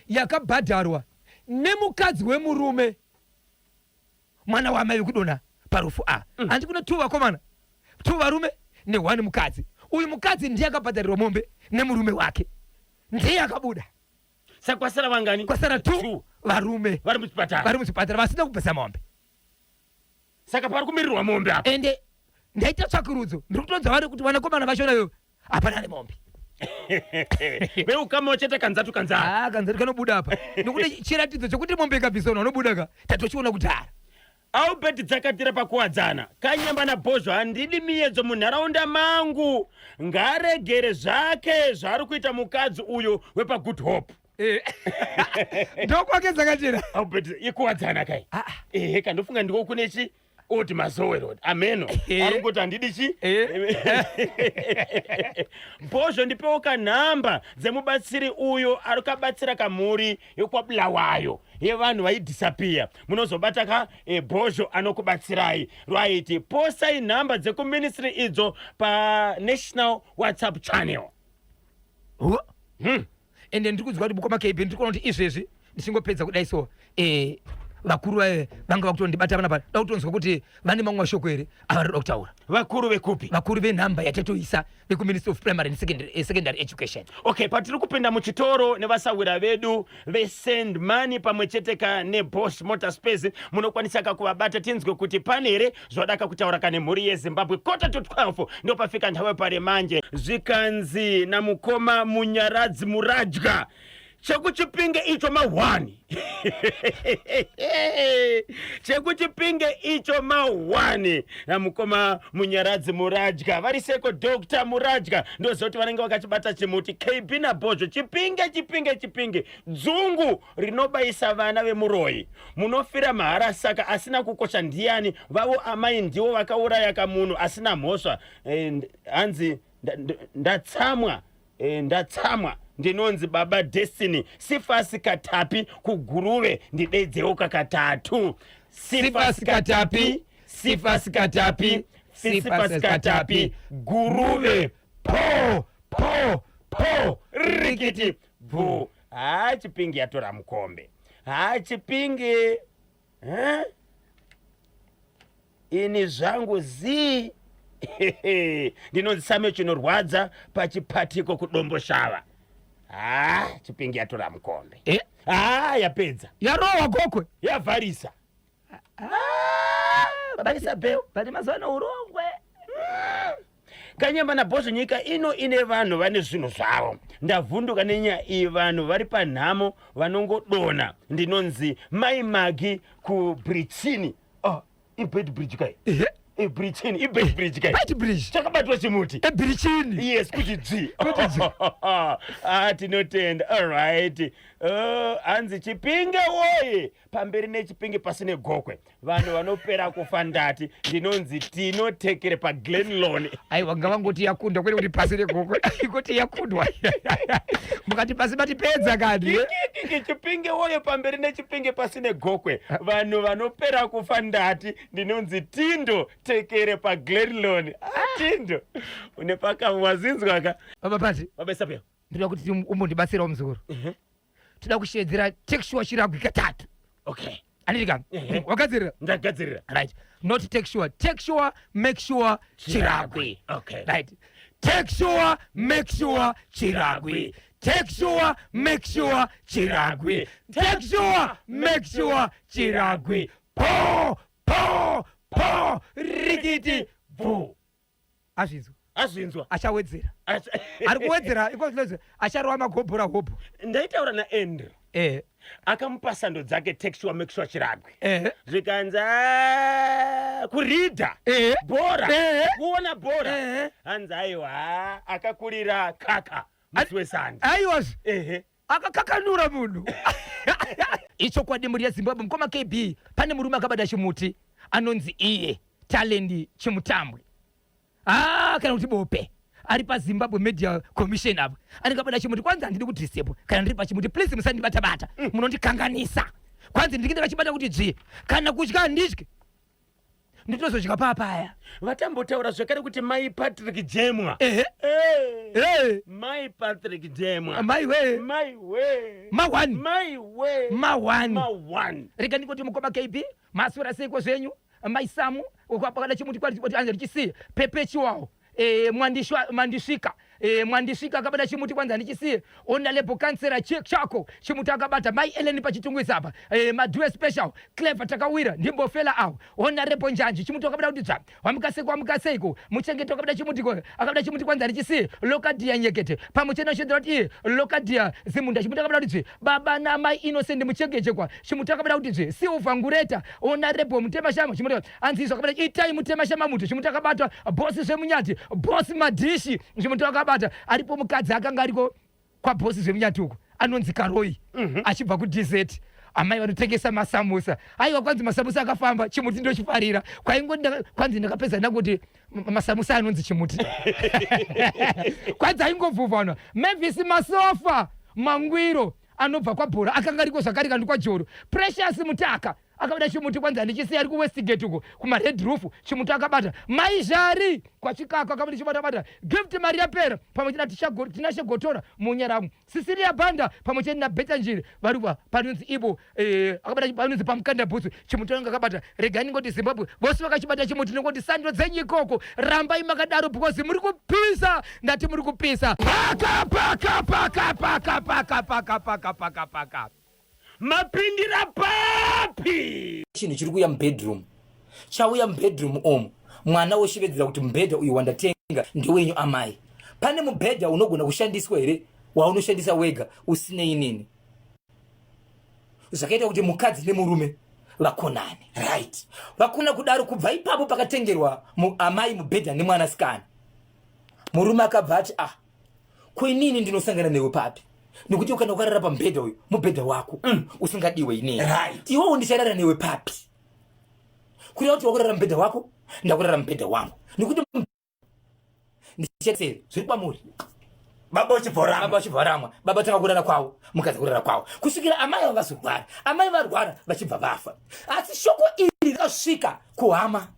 yakabhadharwa nemukadzi wemurume. Mwana waamai vekudonha parufu a hanti kune two vakomana two varume ne one mukadzi. Uyu mukadzi ndiye akabhadharirwa mombe nemurume wake ndiye akabuda. Saka kwasara vangani? Kwasara two Two. varume Vari muchipatara. Vari muchipatara vasina kubvisa mombe. Saka pari kumirirwa mombe apa. Ende ndaita tsvakurudzo ndiri kutonzwa vari kuti vanakomana vachona ivo hapana nemombe. Veukama vachete kanzatu kanzatu. Ah, kanzatu kanobuda apa nokuti chiratidzo chokuti mombe ikabviswa unobuda ka tatochiona kudhara. Albert Dzakatira pakuwadzana Kanyamba naBhozho handidi miyedzo munharaunda mangu ngaregere zvake zvaari kuita mukadzi uyo wepaGood Hope. Eh. Ndokwake Dzakatira. Albert ikuwadzana kai. Ah, ah. Ehe kandofunga ndiko kune chi oti Mazowe Road ameno. Ari kungoti handidi chi Bhozho ndipewo kanhamba dzemubatsiri uyo ari kabatsira kamhuri yekwaBulawayo yevanhu vaidhisapiya munozobata ka Bhozho anokubatsirai. Right, posai nhamba dzekuministry idzo panational WhatsApp channel. Ende ndiri kunzwa kuti mukoma KB ndiri kuona kuti izvezvi ndichingopedza kudai so vakuru vaye vanga vakutondibata panapa da kutonzwa kuti vane mamwe mashoko here avari kuda kutaura. Vakuru vekupi? Vakuru venhamba yatatoisa vekuMinistry of Primary and Secondary Education. Okay, patiri kupinda muchitoro nevasahwira vedu veSend Money pamwe chete ka neBosch Motor Space, munokwanisa ka kuvabata tinzwe kuti pane here zvadaka kutaura ka nemhuri yeZimbabwe. 11:45 ndopafika nthawe pare manje. Zvikanzi namukoma Munyaradzi Muradya, chekuChipinge icho ma1 chekuChipinge icho ma1 namukoma Munyaradzi Muradya vari seko Dr Muradya ndoziva kuti vanenge vakachibata chimuti. KB naBhozho, Chipinge, Chipinge, Chipinge, dzungu rinobayisa vana vemuroyi, munofira mahara. Saka asina kukosha ndiani? Vavo amai ndivo vakauraya kamunhu asina mhosva. Hanzi ndatsamwa, ndatsamwa. Ndinonzi Baba Destiny Sifasi Katapi kuGuruve, ndidedzeuka katatu. Sifasi Katapi, Sifasi Katapi, Sifasi Katapi, Guruve. Po po po, rikiti bvu. Haa, Chipingi yatora mukombe. Haa, Chipingi. Eh? Ini zvangu zii. Ndinonzi Same Chinorwadza pachipatiko kuDomboshava. Haa, Chipingi yatora mukombe. Haa, yapedza. Yarohwa Gokwe. Yavharisa. Baba Isabel. Pane mazuva ano urongwe. Kanyamba naBhozho, nyika ino ine vanhu vane zvinhu zvavo. Ndavhunduka nenyaya iyi, vanhu vari panhamo vanongodona. Ndinonzi Mai Magi kuBrichini. Oh, iBeitbridge kai? IBrichini, iBeitbridge kai? Beitbridge. Chakabatwa chimuti. EBrichini. Yes, kuti dzvi. Kuti dzvi. Ah, tinotenda. Alright. Hanzi Chipinge woye, pamberi neChipinge, pasi neGokwe, vanhu vanopera kufa ndati. Ndinonzi Tinotekere paGlenlon. Aiwa, ngavangoti yakundwa kwete kuti pasi neGokwe, kuti yakundwa. Mukati pasi matipedza kani. Kikikiki, Chipinge woye, pamberi neChipinge, pasi neGokwe, vanhu vanopera kufa ndati. Ndinonzi Tindo Tekere paGlenlon. Ah, Tindo une pakawazinzwa ka. Baba Pati. Baba Isabel. Ndoda kuti umbondibatsirawo muzukuru. Toda kushevedzera take sure Chiragwi katatu. Okay. Anditi ka? Ehe. Wagadzirira? Ndagadzirira. Right, not take sure, take sure, make sure Chiragwi. Okay. Right, take sure, make sure Chiragwi, take sure, make sure Chiragwi, take sure, make sure Chiragwi. Po po po, rikiti bvu. Azvinzwa. Azvinzwa. Achawedzera. Ari kuwedzera iko acharova magobhora hobho. Ndaitaura naAndrew. Akamupa sando dzake take sure make sure Chiragwi. Zvikanzi, "Ah, kuridha bhora, kuona bhora." Hanzi aiwa, akakurira kaka. Musi weSande. Aiwa. Ehe. Akakakanura munhu. Ichokwadi mhuri yeZimbabwe mukoma KB pane murume akabata chimuti anonzi iye Talent Chimutambwe. Ah, kana kuti Bope ari paZimbabwe Media Commission apa anenge abata chimuti kwanzi handidi kudhisepo kana ndiri pachimuti please musandibata bata munondikanganisa kwanzi ndinge ndakachibata kuti dzvi kana kutya handitye ndinozodya papaya. Vatambotaura zvakare kuti mai Patrick Jemwa. Ehe. Eh. Eh. Mai Patrick Jemwa. Mai we. Mai we. Ma one. Mai we. Ma one. Ma one. Rega ndingoti mukoma KB maswera seiko zvenyu mai Samu wakada chimuti kwati kwati anzi richisiye Pepe Chiwawo eh, mwandishwa mandisvika eh, mwandisvika akabata chimuti kwanzi handichisiye honorable councillor chako chimuti akabata mai Ellen pachitungwiza apa eh, madue special clever takawira ndimbofela awo honorable njanji chimuti akabata kuti dzva wamukaseiko wamukaseiko muchengeti akabata chimuti ko akabata chimuti kwanzi handichisiye lokadia nyekete pamuchena shedzera kuti iye lokadia zimunda chimuti akabata kuti dzve baba namai innocent muchengechekwa chimuti akabata kuti dzve silver ngureta honorable mutema shama chimuti anzi izvo akabata itai mutema shama muti chimuti akabata bosi zvemunyati bosi madhishi chimuti akabata aripo mukadzi akanga ariko kwabosi zvemunyati uko anonzi karoi achibva kudz amai vanotengesa masamusa aiwa kwanzi masamusa akafamba chimuti ndochifarira kwaingoti kwanzi ndakapedza ndakuti masamusa anonzi chimuti kwanzi aingovhuvhanwa mavis masofa mangwiro anobva kwabhora akanga ariko zvakare kandi kwajoro precious mutaka akabata chimuti kwanzi handichisiya ari kuwestgate uko kumared roof chimuti akabata mai zhari kwachikako akabata chibatabata gift mari yapera pamwe chete natinashe gotora munyaramu sisilia banda pamwe chete nabeta njiri vari panonzi ivo eh, akabata panonzi pamukanda bhutsu chimuti anenge akabata regai ndingoti zimbabwe vose vakachibata chimuti ndingoti sando dzenyu ikoko rambai makadaro because muri kupisa ndati muri kupisa paka paka paka paka paka paka paka paka paka Mapindira papi? Chinhu chiri kuuya mubedroom chauya mubedroom omu mwana woshevedzera kuti mubhedha uyu wandatenga ndewenyu amai. Pane mubhedha unogona kushandiswa here waunoshandisa wega usinei nini? Zvakaita kuti mukadzi nemurume vakonane. Right. Vakona kudaro kubva ipapo pakatengerwa amai mubhedha nemwanasikana. Murume akabva ati ah ko inini ndinosangana newe papi nekuti kana ukarara pamubhedha uyu mubhedha wako usingadiwe inini Right. iwewo ndicharara newe papi kureva kuti wakurara mubhedha wako ndakurara mubhedha wangu nekuti ndichetseri zviri kwamuri baba uchibvoramwa baba uchibvoramwa baba tanga kurara kwavo mukadzi kurara kwavo kusvikira amai ava vazorwara amai varwara vachibva vafa asi shoko iri rakasvika kuhama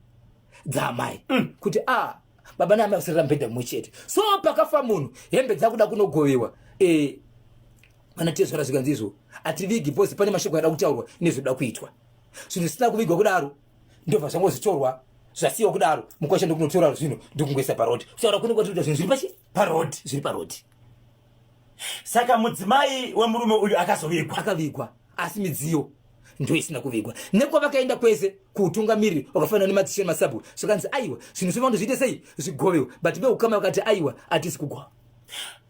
dzaamai kuti a ah, baba naamai vasirira mubhedha mumwe chete so pakafa munhu hembe dzakuda kunogovewa eh, vana tezvara zvikanzi izvo hativigi bcause pane mashoko ada kutaurwa nezvinoda kuitwa zvinhu zvisina kuvigwa kudaro ndobva zvangozitorwa zvasiyiwa kudaro mukwasha ndokunotora zvinhu ndokungoisa parodi kutaura kune kwatinoita zvinhu zviri pachi parodi zviri parodi saka mudzimai wemurume uyu akazovigwa akavigwa asi midziyo ndo isina kuvigwa nekwavakaenda kwese kuutungamiriri wakafanana nemadzishe nemasabhuku zvakanzi aiwa zvinhu zvinofanira zviite sei zvigovewe but veukama vakati aiwa hatisi kugova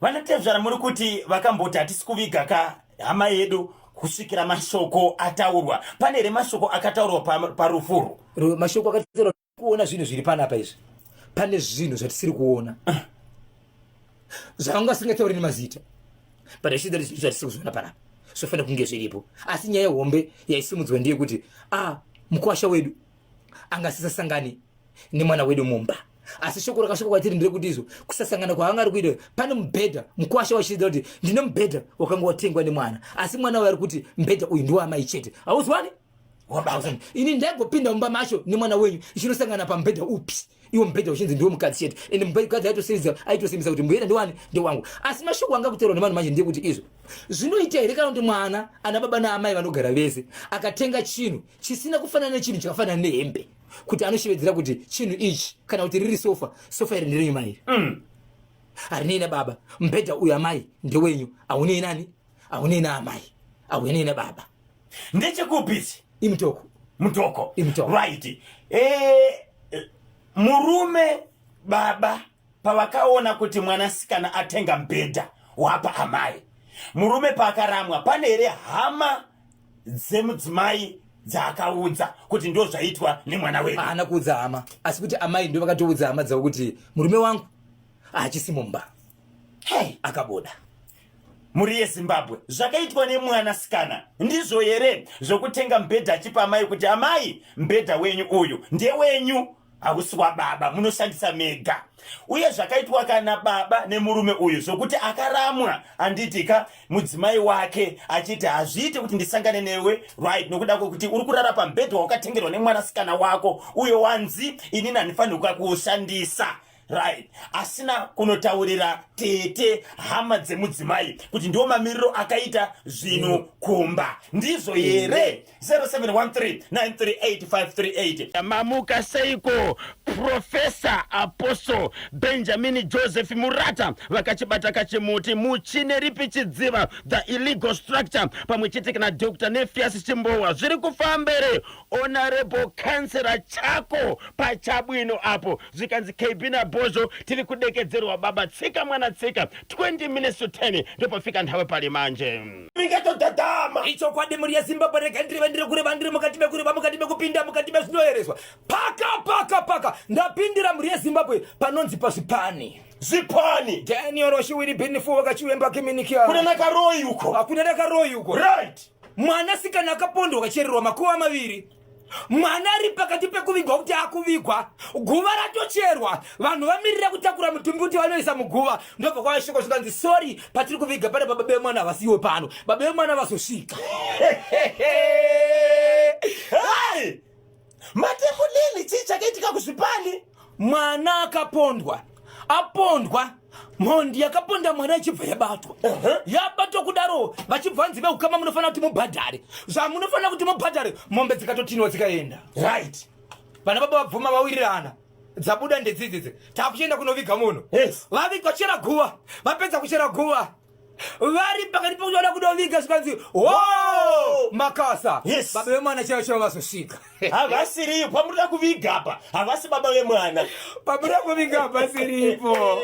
vanatezvara muri kuti vakamboti hatisi kuviga ka hama yedu kusvikira mashoko ataurwa pane here mashoko akataurwa parufuru mashoko akataurwa kuona zvinhu zviri panapa izvi pane zvinhu zvatisiri kuona zvavanga vasingatauri nemazita but achiita zvinhu zvatisiri kuzviona panapa zvofanira kunge zviripo asi nyaya hombe yaisimudzwa ndeyekuti a ah, mukwasha wedu anga asisasangani nemwana wedu mumba asi shoko rakasvika kwatiri nderekuti izvo kusasangana kwaanga ari kuita pane mubhedha mukwasha wachiita kuti ndine mubhedha wakanga watengwa nemwana asi mwana uyo ari kuti mubhedha uyu ndiwaamai chete hauzwani Wabauza ini ndaigopinda mumba macho nemwana wenyu ichinosangana pamubhedha upi iwo mubhedha uchinzi ndiwo mukadzi chete ende mukadzi aitosimbisa aitosimbisa kuti mubhedha ndiwani ndewangu asi mashoko anga kuteerwa nevanhu manje ndeyekuti izvo zvinoita here kana kuti mwana ana baba naamai vanogara vese akatenga chinhu chisina kufanana nechinhu chakafanana nehembe kuti anoshevedzera kuti chinhu ichi kana kuti riri sofa sofa iri nderenyu mai harinei nababa mubhedha uyu amai ndewenyu haunei nani haunei naamai haunei nababa ndechekupi ichi imutoko mutoko Imutoko. right eh, murume baba pavakaona kuti mwanasikana atenga mubhedha wapa amai murume paakaramwa pane here hama dzemudzimai dzaakaudza kuti ndo zvaitwa nemwana wedu haana kuudza hama asi kuti amai ndo vakatoudza hama dzavo kuti murume wangu haachisi mumba. Hey. Akabuda. Mhuri yeZimbabwe, zvakaitwa nemwanasikana ndizvo here zvokutenga mubhedha achipa amai kuti amai mubhedha wenyu uyu ndewenyu hausi wababa munoshandisa mega uye zvakaitwa kana baba nemurume uyu zvokuti akaramwa handiti ka mudzimai wake achiti hazviite kuti ndisangane newe right nokuda kwekuti uri kurara pamubhedha wakatengerwa nemwanasikana wako uyo wanzi inini handifanirwi kukushandisa right asina kunotaurira tete hama dzemudzimai kuti ndiwo mamiriro akaita zvinhu kumba ndizvo here 0713938538 mamuka seiko profesa apostle Benjamin Joseph Murata vakachibata kachimuti muchine ripi chidziva the illegal structure pamwe chete kana Dr Nefias Chimbowa zviri kufambere Honorable Councillor chako pachabwino apo zvikanzi KB naBhozho tiri kudekedzerwa baba tsika mwana tsika 20 minutes to 10 ndopafika nthawe pali manje Mingatodadama. Ichokwadi mhuri yeZimbabwe rega ndirive ndiri kureva ndiri mukati mekureva mukati mekupinda mukati mezvinoyereswa paka paka paka ndapindira mhuri yeZimbabwe panonzi pazvipani Zvipani. Daniel Oshiwiri Binifu wakachiwemba kiminikia Kuna nakaroi uko. Hakuna nakaroi uko. Right. Mwanasikana akapondwa akachererwa makuva maviri. Mwana ari pakati pekuvigwa kuti akuvigwa, guva ratocherwa, vanhu vamirira kutakura mutumbi kuti vanoisa muguva. Ndobva kwava shoko zvikanzi sorry, patiri kuviga pane baba vemwana havasiwo pano, baba vemwana vazosvika. Hey! Matebulili chii chakaitika kuzvipani? Mwana akapondwa, apondwa mhondi yakaponda mwana ichibva yabatwa. Yabatwa kudaro vachibva vanzi veukama munofanira kuti mubhadhare zvamunofanira kuti mubhadhare, mombe dzikatotinwa dzikaenda. Right. Vana baba vabvuma vawirirana, dzabuda ndedzidzidzi, takuchienda kunoviga munhu. Yes. Vavigwa chera guva, vapedza kuchera guva vari pakati pekuti vada kudoviga zvikanzi ho makasa. Yes. Baba vemwana chaivo chaivo vazosvika. Havasiriyo pamurida kuviga apa, havasi baba vemwana. Pamurida kuviga havasiripo.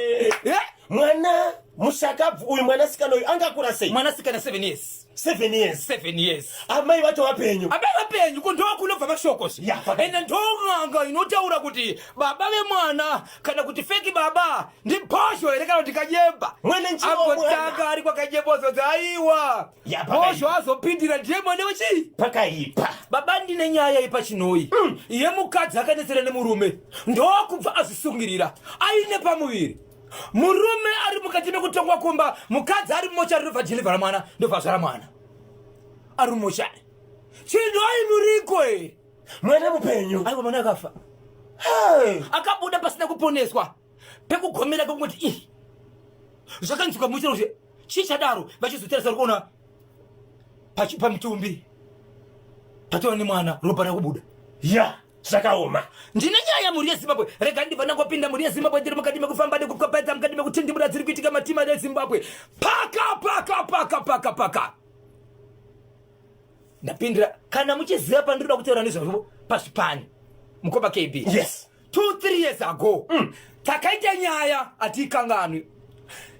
Mwana mushakabvu uyu, mwanasikana uyu angakura sei? Mwanasikana 7 years. 7 years. 7 years. Amai vacho vapenyu? Amai vapenyu, ko ndokunobva mashoko zve. Ya, pakati. Ende ndon'anga inotaura kuti baba vemwana kana kuti feki baba ndibhozho here kana kuti kanyemba. Mwene nchiwo mwana. Ambotanga ari kwakanyemba ozonzi aiwa Ya, pakaipa. bhozho azopindira ndiye mwana wechii. Pakaipa. Baba ndine nyaya yepachinoi yemukadzi akanetsera nemurume ndokubva azvisungirira aine pamuviri. Murume ari mukati mekutongwa kumba, mukadzi ari mumochari ndobva deliver mwana ndobva azvara mwana ari mumochari. Chinoi muriko here? Mwana mupenyu? Aiwa, mwana akafa. Hey. Akabuda pasina kuponeswa pekugomera kekungoti ih zvakanzwika muchero kuti chii chadaro, vachizotarisa kuona pamutumbi patova nemwana ropa rakubuda. Ya, zvakaoma. Ndine nyaya mhuri yeZimbabwe, rega ndibva ndangopinda mhuri yeZimbabwe ndiri mukati mekufamba nekukwapaidza mukati mekutindimura dziri kuitika matima eZimbabwe. Paka paka paka paka paka ndapindira. Kana muchiziva pandinoda kutaura nezvazvo pazvipani, mukoma KB. Yes. 2-3 years ago takaita nyaya hatiikanganwi,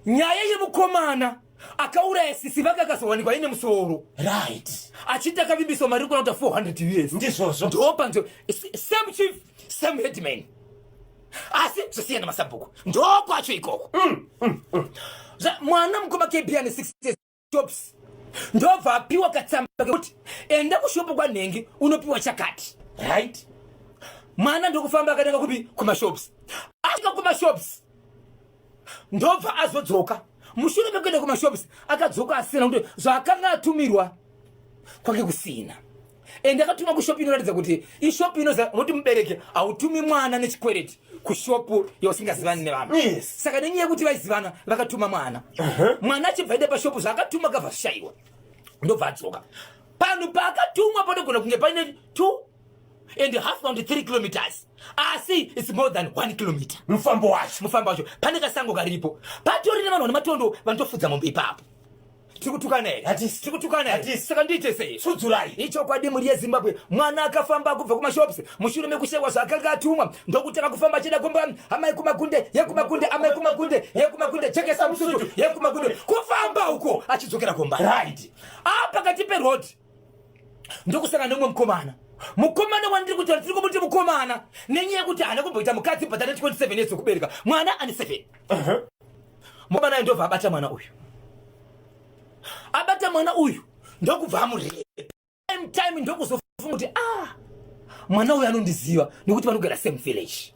nyaya yemukomana akauraya sisi vake akazowanikwa ine musoro. Achiti akavimbiswa mari kuona kuti 400 US. Ndizvozvo. Ndopanzo same chief, same headman, asi zvosiyana masabhuku ndokwacho ikoko. Mwana mukoma KB ane 6 years shops ndobva apiwa katsamba kekuti enda kushopu kwanhengi unopiwa chakati. Mwana ndokufamba akatanga kupi kumashops, asvika kumashops ndobva azodzoka. Mushure mekuenda kumashops akadzoka asina kuti zvaakanga atumirwa kwake kusina. Ende akatuma kushopu inoratidza kuti ishopu inoza unoti mubereki hautumi mwana nechikwereti kushopu yausingazivani nevanhu. Saka nenyaya yekuti vaizivana vakatuma mwana. Mwana achibva enda pashopu zvaakatuma akabva zvishayiwa ndobva adzoka. Panhu paakatumwa panogona kunge paine 2 and half round 3 kilometers, asi its more than 1 kilometer. Mufambo wacho. Mufambo wacho pane kasango karipo, patori nevanhu vane matondo vanotofudza mombe ipapo. Tiri kutukana here? Hatisi. Tiri kutukana here? Hatisi. Saka ndiite sei? Sudzurai. Ichokwadi mhuri yeZimbabwe, mwana akafamba kubva kumashops mushure mekushaiwa zvaakanga atumwa ndokutanga kufamba achienda kumba. Amai kumakunde yekumakunde, amai kumakunde yekumakunde, jekesa musutu yekumakunde, kufamba uko achidzokera kumba. Apakati peroad ndokusangana nemumwe mukomana. Mukomana wandiri kutaura tiri kumuti mukomana nenyaya yekuti haana kumboita mukadzi but ane 27 years okubereka, mwana ane 7. Mukomana ndobva abata mwana uyu, abata mwana uyu ndokubva amurepa. Time time ndokuzofunga kuti ah, mwana uyu anondiziva nekuti vanogara same village,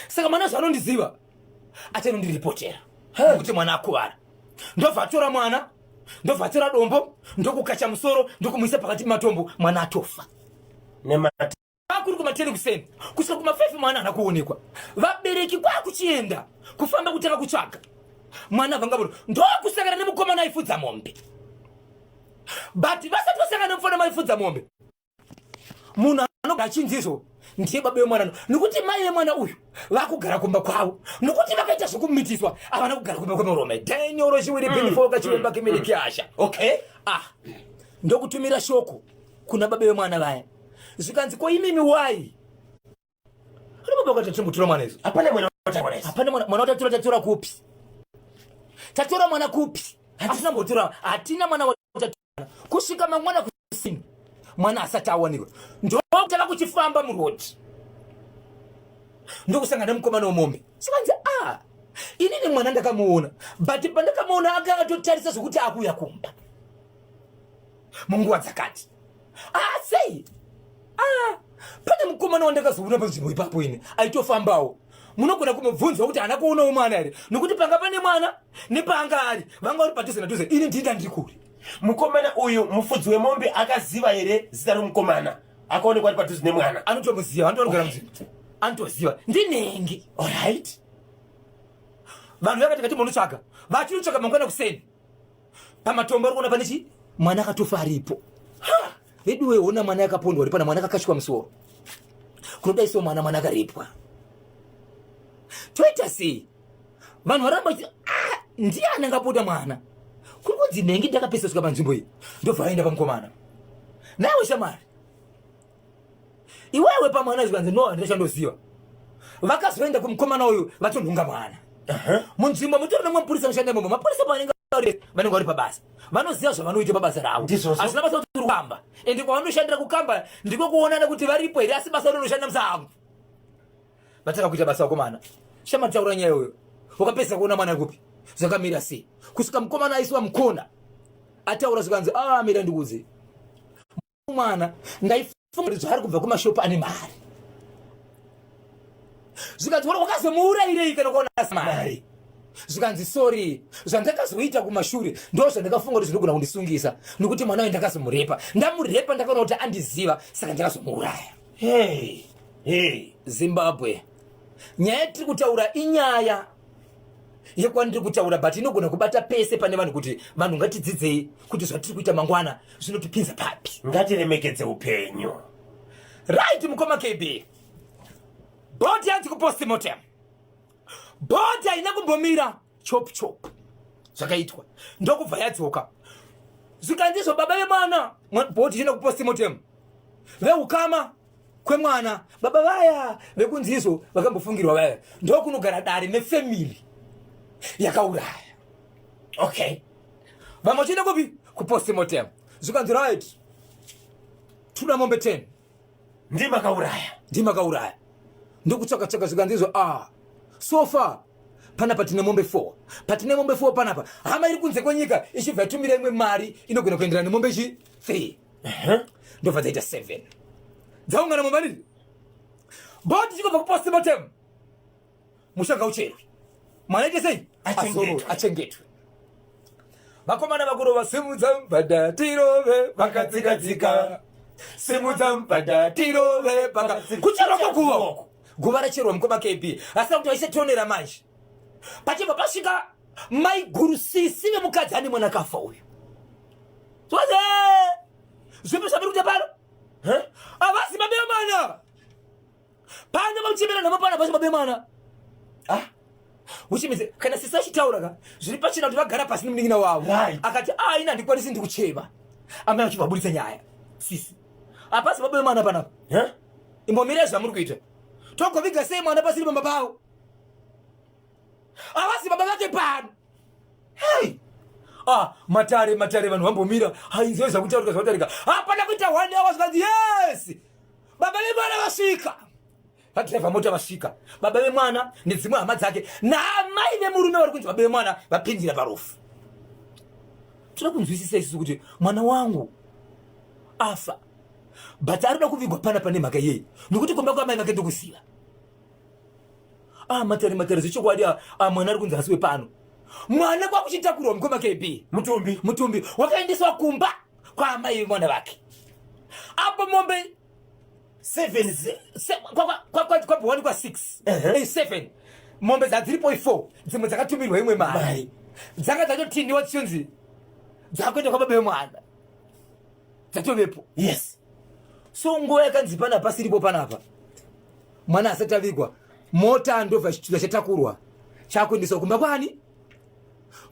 saka mwana zvo anondiziva achanondiripotera nekuti mwana akuvara. Ndobva atora mwana, ndobva atora dombo, ndokukacha musoro, ndokumuisa pakati pematombo. Mwana atofa. Nemata. Kuri kuma10 kuseni kusvika kuma5 mwana haana kuonekwa. Vabereki kwakuchienda kufamba kutanga kutsvaga mwana, vangavona ndokusangana nemukomana aifudza mombe. But vasati vasangana nemufana aifudza mombe, munhu anogara achinzi izvo ndiye baba vemwana, nokuti mai vemwana uyu vakugara kumba kwavo, nokuti vakaita zvokumitiswa, havana kugara kumba kwemurume. Dhenyoro chiwiri penifoka chiremba kimiriki asha. Ah, ndokutumira shoko kuna baba vemwana vaya, zvikanzi, "Ko imimi wai ana baba vakati timbotora mwana izvo?" Hapana mwana wataona isu. Hapana mwana. Mwana watatora, tatora kupi? Tatora mwana kupi? Hatina mbotora, hatina mwana watatora. Kusvika mangwana kusini mwana asati awanikwa. Ndokutanga kuchifamba murodhi, ndokusangana nemukomana wemombe. Sikanzi, "A, inini mwana ndakamuona, but pandakamuona anga atotarisa zvokuti akuuya kumba munguva dzakati." "Ah, sei?" "Ah, pane mukomana wandakazoona panzvimbo ipapo ini aitofambawo. Munogona kumubvunzwa kuti haana kuonawo mwana here, nokuti panga pane mwana nepaanga ari vanga vari padhuze nadhuze. Ini ndinda ndiri kure." Mukomana uyu mufudzi wemombe akaziva here zita romukomana akaonekwa ari padhuze nemwana? Anotomuziva, anotonogara munzvimbo, anotoziva ndinenge. Vanhu vakati kati munotsvaga, vachinotsvaga mangwana kuseni pamatombo ari kuona pane chi mwana akatofa aripo. Veduwe, ona mwana akapondwa ari pana, mwana akakashwa musoro, kunodai so mwana, mwana akarepwa. Toita sei? Vanhu varamba vachiti, "Ah, ndiani angapota mwana kuri kunzi nhengi?" Ndakapesa svika panzvimbo iyi, ndobva vaenda pamukomana naiwe, "Shamwari, iwewe pamwana?" Zvikanzi, "No, handina chandoziva." Vakazoenda kumukomana uyu vatonhunga mwana munzvimbo mutori nemwe mupurisa anoshanda imomo. Mapurisa pavanenge vanenge vari pabasa, vanoziva zvavanoita pabasa ravo. Ndizvozvo. Hazvina basa kuti uri kukamba, ende kwavanoshandira kukamba ndiko kuonana kuti varipo here, asi basa rinoshanda musango. Vatanga kuita basa vakomana. "Shama, taura nyaya iyoyo. Wakapedzisa kuona mwana kupi? Zvakamira sei?" Kusvika mukomana aisiwa mukona ataura, zvikanzi, "Ah, mira ndikuudze. Mwana ndaifunga kuti zvaari kubva kumashopu ane mari." Zvikanzi, "Wakazomuurayirei kana ukaona mari?" Zvikanzi, "Sorry, zvandakazoita kumashure ndo zvandakafunga kuti zvinogona kundisungisa, nokuti mwana uyu ndakazomurepa. Ndamurepa ndakaona kuti andiziva, saka ndakazomuuraya." Hey, hey. Zimbabwe, nyaya yatiri kutaura inyaya yekwandiri kutaura, but inogona kubata pese pane vanhu, kuti vanhu ngatidzidzei kuti zvatiri kuita mangwana zvinotipinza papi. Ngatiremekedze upenyu. Right, mukoma KB, body yanzi kupostmortem. Body haina kumbomira, chop chop zvakaitwa, ndokubva yadzoka. Zvikanzizvo baba vemwana, body ichienda kupostmortem, veukama kwemwana, baba vaya vekunzi izvo vakambofungirwa vaya, ndokunogara dare nefamily yakauraya. Vamwe vachienda kupi? Kupostmortem. Zvikanzi, "Right, toda mombe 10." Ndimakauraya. Ndimakauraya. Ndokutsvaka tsvaka, zvikanzi izvo, "Ah, so far panapa tine mombe 4. Patine mombe 4 panapa, hama iri kunze kwenyika ichibva yatumira imwe mari inogona kuenderana nemombe chi 3." Ndobva dzaita 7, dzaungana mombe adii. Body chikobva kupostmortem, musha ngaucherwe, mwana ite sei? Achengetwe. Azorore, achengetwe. Vakomana vakurova, "Simudza mubhadha tirove vakatsika-tsika, simudza mubhadha tirove paka." Kucherwa kwoguva uku, guva racherwa, mukoma KB, asina kuti vaisetonera manje. Pachibva pasvika maiguru, sisi vemukadzi ane mwana kafa uyu. Zvaze zvipi zvamiri kuita pano? Havasi babe mwana pano, vakuchemera nhamo pano, havasi babe mwana. Ah, uchimidze kana sisi achitaura ka, zviri pachena kuti vagara pasi nemunin'ina wavo. Akati, "A, ina handikwanisi, ndikuchema." Amai vachibva vaburitsa nyaya, "Sisi, hapasi baba vemwana panapa. Imbomirai zvamuri kuita. Togoviga sei mwana pasiri pamba pavo? Havasi baba vake pano." Hey! Ah, matare, matare, vanhu vambomira, hainzwe zvakutaurika, zvakutaurika. Hapana kuita one hour, zvikanzi, "Yes, baba vemwana vasvika." Vadhiraivha mota vasvika, baba vemwana nedzimwe hama dzake naamai vemurume vari kunzi baba vemwana vapindira parufu. Toda kunzwisisa isusu kuti mwana wangu afa, but arikuda kuvigwa pana pane mhaka yei, nokuti kumba kwamai vake ndokuziva. Ah, matare matare zvechokwadi. Ah, ah, mwana ari kunzi asiwe pano, mwana kwakuchitakurwa mukoma KB. Mutumbi. Mutumbi wakaendeswa kumba kwaamai vemwana vake apo mombe 7 kwabhowanikwa 6, 7 mombe dzadziripo, i4, dzimwe dzakatumirwa imwe mari, dzanga dzatotindiwa dzichonzi dzakuenda kwababa vemwana, dzatovepo. So nguva yakanzi panapa pasiripo panapa, mwana asati avigwa, mota ndobva chituta chatakurwa chakuendeswa kumba kwani?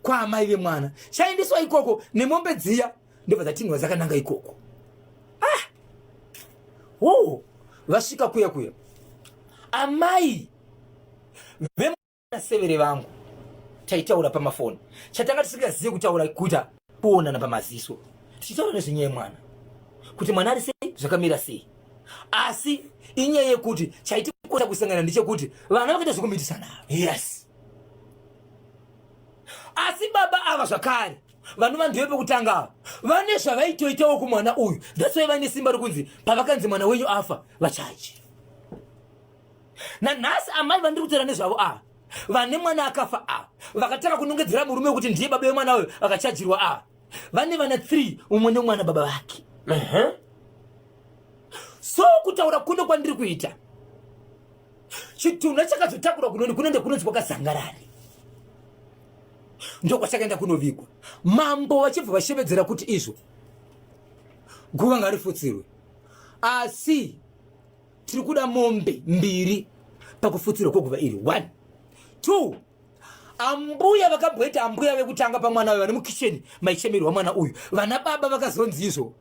Kwaamai vemwana. Chaendeswa ikoko nemombe dziya ndobva dzatinhwa dzakananga ikoko. Ah, oh, vasvika kuya kuya, amai vemwana severe vangu taitaura pamafoni, chatanga tisingazivi kutaura kuita kuonana pamaziso, tichitaura nezvenyaya yemwana kuti mwana ari sei, zvakamira sei. Asi inyaya yekuti chaitikota kusangana ndechekuti vana vakaita zvekumitisana. Asi baba ava zvakare vanova ndive pekutanga ava vane zvavaitoitawo kumwana uyu. That's why vaine simba rekunzi pavakanzi mwana wenyu afa vachaji. Nanhasi amai vandiri kutaura nezvavo ava vane mwana akafa ava vakatanga kunongedzera murume wekuti ndiye baba vemwana uyu vakachajirwa ava vane vana 3, umwe nemwana baba vake. So kutaura kuno kwandiri kuita, chitunha chakazotakurwa kunoni kunoende kunonzi kwakazangarari, ndokwachakaenda kunovigwa. Mambo vachibva vashevedzera kuti izvo guva ngarifutsirwe, asi tiri kuda mombe mbiri pakufutsirwa kweguva iri. One, two, ambuya vakamboita ambuya vekutanga pamwana uyu vane mukicheni maichemerwa mwana uyu, vana baba vakazonzi izvo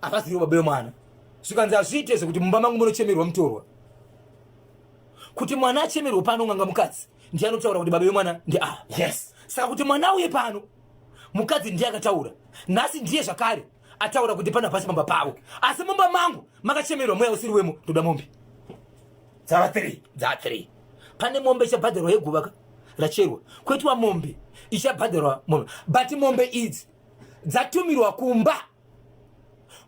havazivi baba vemwana. Zvikanzi hazviite zvekuti mumba mangu munochemerwa mutorwa. Kuti mwana achemerwe pano, nganga mukadzi ndiye anotaura kuti baba vemwana ndi ava. Saka kuti mwana auye pano, mukadzi ndiye akataura. Nhasi ndiye zvakare ataura kuti pana pasi pamba pavo, asi mumba mangu makachemerwa mweya usiri wemo, ndoda mombe. Dzava 3. Dza 3. Pane mombe ichabhadharwa yeguva racherwa, kwoitwa mombe ichabhadharwa mombe, but mombe idzi dzatumirwa kumba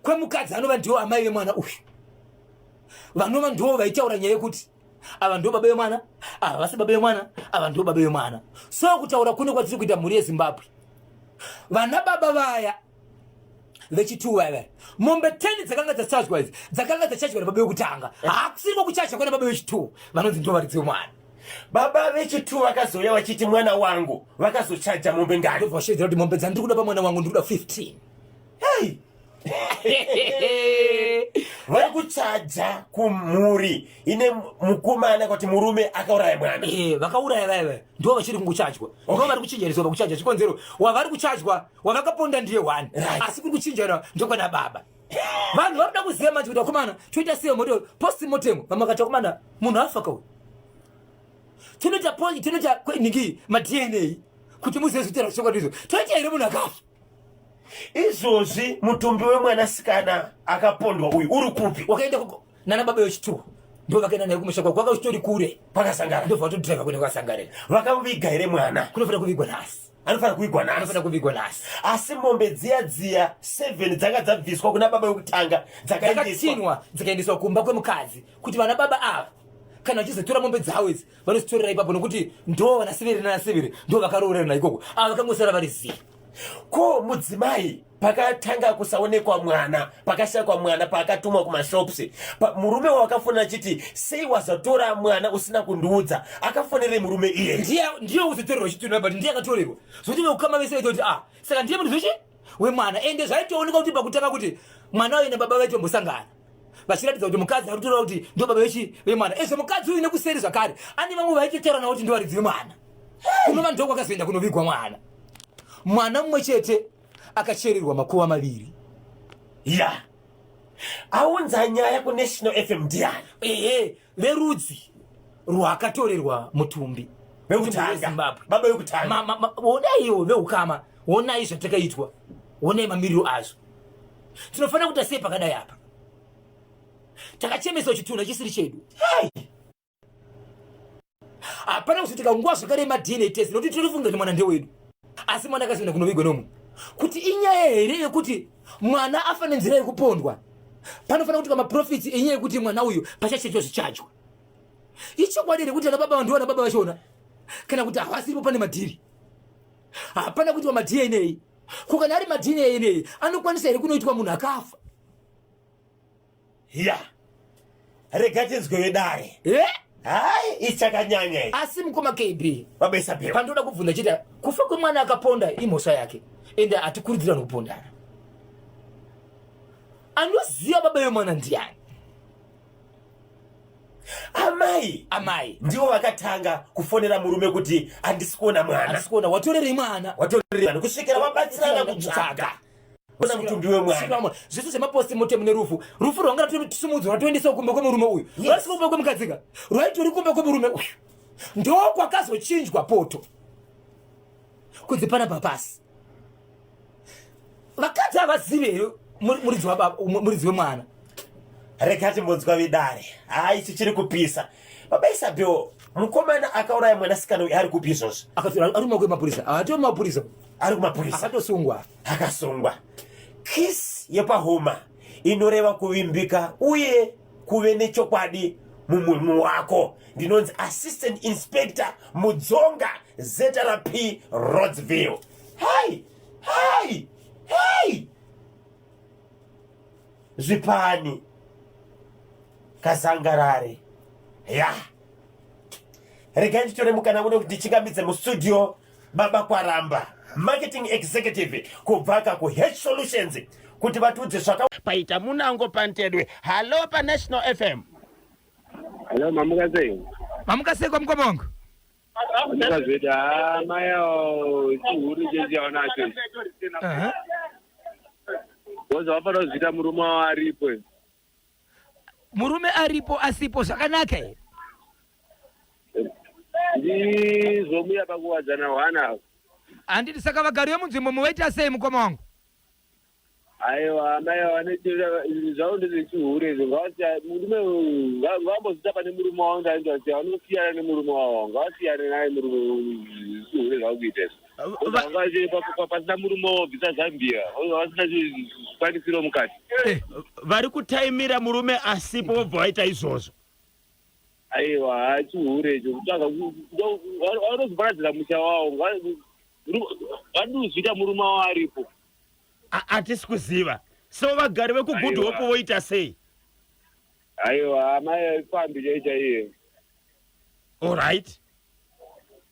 kwemukadzi anova ndiwo amai vemwana uyu, vanova ndiwo vaitaura nyaya yekuti ava ndiwo baba vemwana, ava vasi baba vemwana, ava ndiwo baba vemwana. So kutaura kuno kwatiri kuita, mhuri yeZimbabwe, vana baba vaya vechitu vaya, mombe 10 dzakanga dzachajwa idzi dzakanga dzachajwa nababa vekutanga, hakusiri kuchaja kwana baba vechitu vanonzi ndo varidzi vemwana. Baba vechitu vakazouya vachiti mwana wangu, vakazochaja mombe ngani? Ndobva vashevedzera kuti mombe dzandiri kuda pamwana wangu, ndiri kuda 15. Hey! Vari kuchaja kumhuri ine mukomana kuti murume akauraya mwana. Eh, vakauraya vaya vaya ndo vachiri kungochajwa, ndo vari kuchinjaniswa pakuchaja. Chikonzero, wavari kuchajwa wavakaponda ndiye one. Asi kuri kuchinjana ndokwana baba. Vanhu vari kuda kuziva manje kuti vakomana toita sei moto post mortem. Vamwe vakati vakomana, munhu afa kauyu, tinoita tinoita nhingi maDNA kuti muzive zvitaura chokwadi izvo, toita here munhu akafa? Izvozvi mutumbi wemwanasikana akapondwa uyu uri kupi? Wakaenda nana baba vechitu, ndo vakaenda naye kumusha kwako, kwanga uchitori kure. Pakasangana. Ndobva vatodhiraivha kuenda kwakasangarira. Vakaviga here mwana? Kunofanira kuvigwa nhasi. Anofanira kuvigwa nhasi. Anofanira kuvigwa nhasi. Asi mombe dziya dziya 7 dzanga dzabviswa kuna baba vekutanga dzakaendeswa. Dzakatinwa dzikaendeswa kumba kwemukadzi kuti vana baba ava kana vachizotora mombe dzavo idzi vanozitorera ipapo, nokuti ndo vanasiviri nanasiviri ndo vakaroorerana ikoko, ava vakangosara vari zii. Ko mudzimai pakatanga kusaonekwa mwana, pakashayikwa mwana, paakatumwa kumashops, murume wawakafonera achiti sei wazotora mwana usina kundiudza, akafonerei murume iye? Ndiye kuzotorerwa chitunha, but ndiye akatorerwa zvokuti veukama vese vaita kuti ah, saka ndiye munhu zvechi wemwana. Ende zvaitooneka kuti pakutanga kuti mwana uyu nababa vaitombosangana vachiratidza kuti mukadzi ari kutora kuti ndo baba vechi vemwana. Ezvo mukadzi uyu nekuseri zvakare ane vamwe vaitotaura navo kuti ndo varidzi vemwana, kunova ndo kwakazoenda kunovigwa mwana. Mwana mumwe chete akachererwa makuva maviri. Ya, aunza nyaya kuNational FM ndiani? Ehe, verudzi rwakatorerwa mutumbi. Vekutanga. Zimbabwe. Baba vekutanga. Onaiwo veukama, onai zvatakaitwa, onai mamiriro azvo. Tinofanira kuita sei pakadai apa? Takachemeswa chitunha chisiri chedu. Hapana kuzoitika nguva zvakare yemaDNA test nokuti tinofunga kuti mwana ndewedu, asi mwana akazoenda kunovigwa nomu. Kuti inyaya here yekuti mwana afa nenzira yekupondwa? Panofanira kuti pamaprofits enyaya yekuti mwana uyu pachachenjwa zvichadya. Ichokwadi here kuti ana baba ndiwo ana baba vachona, kana kuti havasiripo? Pane madhiri, hapana kuitwa maDNA. Ko kana ari maDNA anokwanisa here kunoitwa munhu akafa? Ya, rega tinzwe vedare. Eh? Hai, ichakanyanya iyi. Asi mukoma KB, Baba Isabel, pandoda kubvunza chete, kufa kwemwana akaponda imhosva yake, ende hatikurudzira nokupondana. Anoziva baba vemwana ndiani? Amai. Amai ndivo vakatanga kufonera murume kuti handisi kuona mwana. Handisi kuona, watorerei mwana? Watorerei? Kusvikira vabatsirana kutsvaga ona mutumbi wemwana. Zvese zvemapost mortem nerufu, rufu rwanga ratosimudzwa rwatoendeswa kumba kwemurume uyu. Rwasika kumba kwemukadzika, rwaitori kumba kwemurume uyu, ndo kwakazochinjwa poto kunzi panapa pasi. Vakadzi havazivi here muridzi wababa, muridzi wemwana? Rega timbonzwa vedare. Hai, ichi chiri kupisa. Baba Isabel, mukomana akauraya mwanasikana uyu ari kupi izvozvo? Akati ari mumaoko emapurisa. Haatoi mumapurisa. Ari kumapurisa. Akatosungwa. Akasungwa. Kiss yepahuma inoreva kuvimbika uye kuve nechokwadi mumumwe wako. Ndinonzi Assistant Inspector Mudzonga, ZRP Rhodesville. Hai, hai, hai, zvipani kazangarare ya. Regai nditore mukana uno kuti ndichingamidze mustudio Baba Kwaramba, marketing executive kubva kakuH Solutions, kuti vatiudze zvaka paita munango pantedwe. Hallo paNational FM. Hello, mamuka sei? Mamuka sei kwamukoma wangu? Mamuka zvedu. Haa, mai avo chihuri chechi aunacho ichi. Because vafanira kuzviita murume wavo aripo. Murume aripo asipo zvakanaka here? Ndizvo muya pakuwadzana hwana avo. Handiti saka vagari vemunzvimbo muvaita sei mukoma wangu? Aiwa, amai ava zvavo ndezvechihure izvo. Ngavasiya murume uyu, ngavambozviita pane murume wavo. Ndaindasiya vanosiyana nemurume wavo, ngavasiyane naye murume uyu, zvichihure zvavo kuita izvo. Pasina murume wobvisa zambia, vasina zvikwanisiro mukati. Vari kutaimira murume asipo vobva vaita izvozvo. Aiwa, hachihure icho, kutsvaga vanozoparadzira musha wavo. Vanozviita murume wavo aripo. Hatisi kuziva. So vagari vekuGood Hope voita sei? Aiwa, amai pfambi chai chaiye. Alright.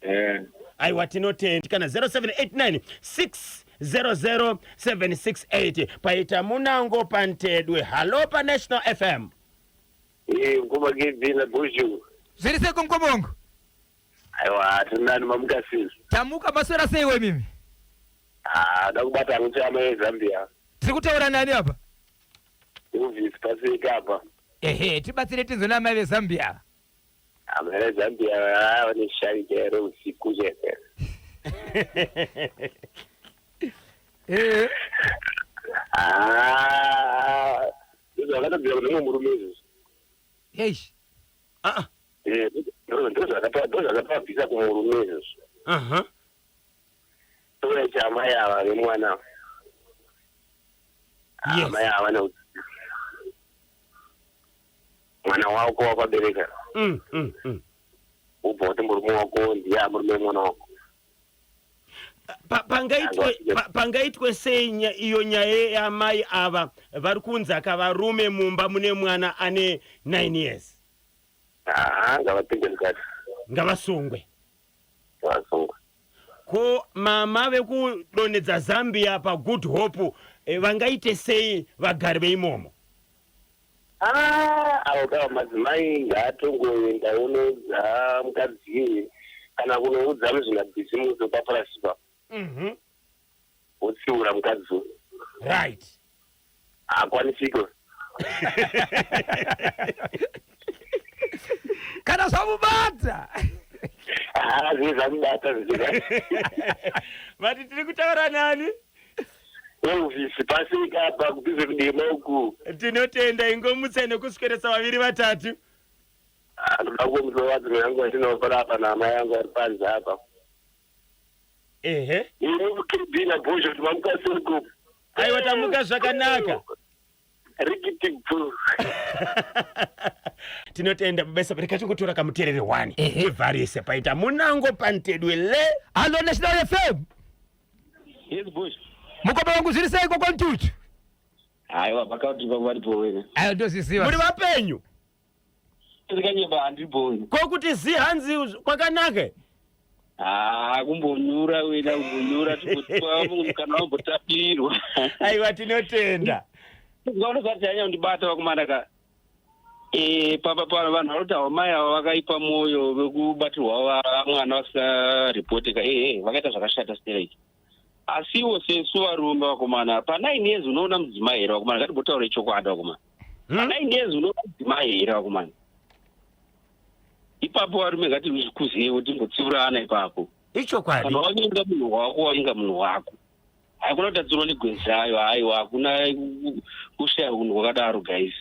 Eh. Aiwa, tinotenda. Kana 0789 600 768. Paita munango pantedwe. Hallo paNational FM. Eh, mukoma KB na Bushu. Zviri sei mukoma wangu? Aiwa, tinani, mamuka sei? Tamuka, maswera sei wemimi? Ah, da kubata hangu chama yeZambia. Tiri kutaura nani apa? Elvis paseka apa. Ehe, tibatsire tinzwe naamai veZambia. Amai veZambia vane shavi chairo usiku chete. Ah, ndozvakatobvira kune mumwe murume izvozvo. Eish. Ah. Eh, ndozvakatobvisa kumurume izvozvo. Toita amai ava vemwana. Amai ava ne mwana wako wakabereka. Ubva kuti murume wako ndiye murume wemwana wako. Pangaitwe sei iyo nyaya yamai ava vari kunzaka varume mumba mune mwana ane 9 years? Haa, ngavapinde mukati. Ngavasungwe. Ngavasungwe. Ko mama vekudonhedza Zambia paGood Hope, vangaite sei vagari veimomo? Ah, avo kava madzimai ngaatongoenda unoudza mukadzi kana kunoudza muzvinabhizimusi wepapurasi ipapo. Wotsiura mukadzi uyu. Right. Haakwanisiko. Kana zvamubata. Ah, zviri zvamubata zvichida. Vati tiri kutaura nani? Elvis pasika apa kubize kudema uku. Tinotenda ingomutsa nekusweresa vaviri vatatu. Ah, ndoda kungomutsa vadzimai yangu vandinofara apa naamai yangu vari panze apa. Ehe. Ini kuKB naBhozho kuti mamuka sei Aiwa tamuka zvakanaka. Rikiti bvu. Tinotenda baba Isabel rega tingotora kamuterere 1 Ehe. tivharise paita munango pantedwe le. Hallo National FM. Yes Bhozho. Mukoma wangu zviri sei koko Ntutu? Aiwa pakati varipo wena. Ayo ndozviziva. Muri vapenyu. Zikanyeba handiripo wena. Ko kuti zi hanzi kwakanaka. Ah, kumbonyura wena kumbonyura timbotipa kana wambotapirirwa. Aiwa tinotenda. Ukaona zvati hanya kundibata vakomana ka. Eh, papa pa vanhu vanoti avo mai ava vakaipa mwoyo vekubatirwa mwana vasisaripoti ka eh, eh vakaita zvakashata stereki. Asiwo sesu varume vakomana pa 9 years unoona mudzimai here vakomana ngatimbotaure chokwadi vakomana. Pa 9 years unoona mudzimai here vakomana. Ipapo varume ngatizvikuzewo timbotsiurana ipapo. Ichokwadi. Kana wanyenga munhu wako wanyenga munhu wako. Hakuna kutatsirwa negwenzi rayo haiwa hakuna kushaya unhu kwakadaro guys.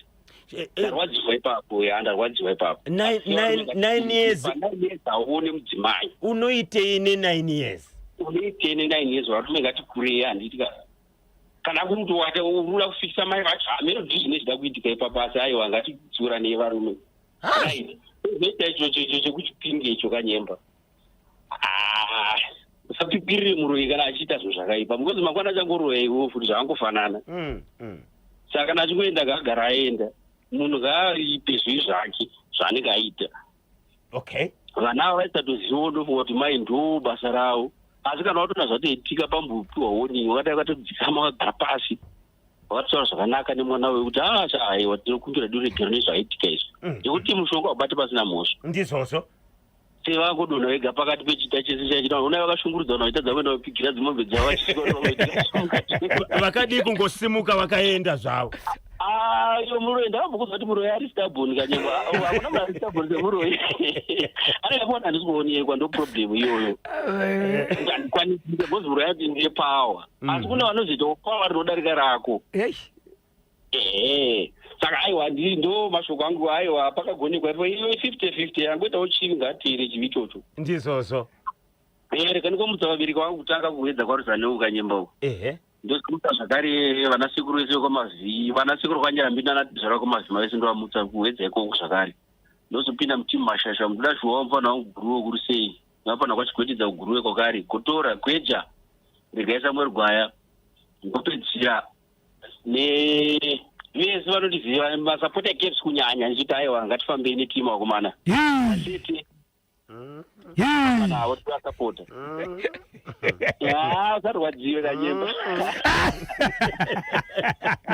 Ndarwadziwa ipapo ya ndarwadziwa ipapo. 9 years. Pa 9 years hauone mudzimai. Unoitei ne 9 years? Unoitei ne 9 years varume ngatikurei handiti ka. Kana kuri kuti wate unoda kufikisa mai vacho hameno ndizvo zvinenge zvida kuitika ipapo asi aiwa ngatitsiuranei varume. Right. Unoita icho chekuchipinge icho kanyemba. Ah, usapipirire muroyi kana achiita zvinhu zvakaipa because mangwana achangoroya iwewo futi zvakangofanana. Saka kana achingoenda ngaagara aenda. Munhu ngaaipe zvivi zvake zvaanenge aita. Okay. Vana ava vaisatozivawo ndofunga kuti mai ndo basa ravo. Asi kana watoona zvatoitika pambopiwa warning wakadai wakatodzikama wakagara pasi wakataura zvakanaka nemwana uyu kuti ah sha aiwa tinokumbira duregero nezvaitika izvi. Nekuti mushonga haubati pasina mhosva. Ndizvozvo. Sevangodonha vega pakati pechita chese chaichita ona vakashungurudza vanhu vachitadza kuenda kupigira dzimombe dzavo vachisvika Vakadii kungosimuka vakaenda zvavo. Ayo muroyi ndakambokudza kuti muroyi ari stubborn kanyemba. Hakuna munhu ari stubborn semuroyi. Anenge kuona handisi kuonekwa ndo problem iyoyo. Handikwanisi because muroyi ati ndiye power. Asi kune vanozoitawo power rinodarika rako. Eish. Ehe. Saka aiwa ndi ndo mashoko angu aiwa pakagonekwa ipo iyo 50 50 yangoitawo chivi ngatiire chivi ichocho. Ndizvozvo. Eh rega ndikomutsa vabereki vangu kutanga kuedza kwaRuzaneu kanyemba uko. Ehe. Ndozomutsa zvakare vana sekuru vese vekwaMavhi, vana sekuru kwaNyarambi nana tezvara kwaMavhima vese ndovamutsa kuedza ikoko zvakare. Ndozopinda mutimu mashasha ndoda shuwa mufana wangu Guruwe kuri sei. Ndapana kwaChigwetedza kuGuruwe kwakare. Gotora, Gweja, regai Samuel Gwaya. Ndopedzisira ne vese vanondiziva masapota eCaps kunyanya ndichiti aiwa ngatifambei netimu vakomana. Atete navo tivasapota. Ya usarwadziwe kanyemba.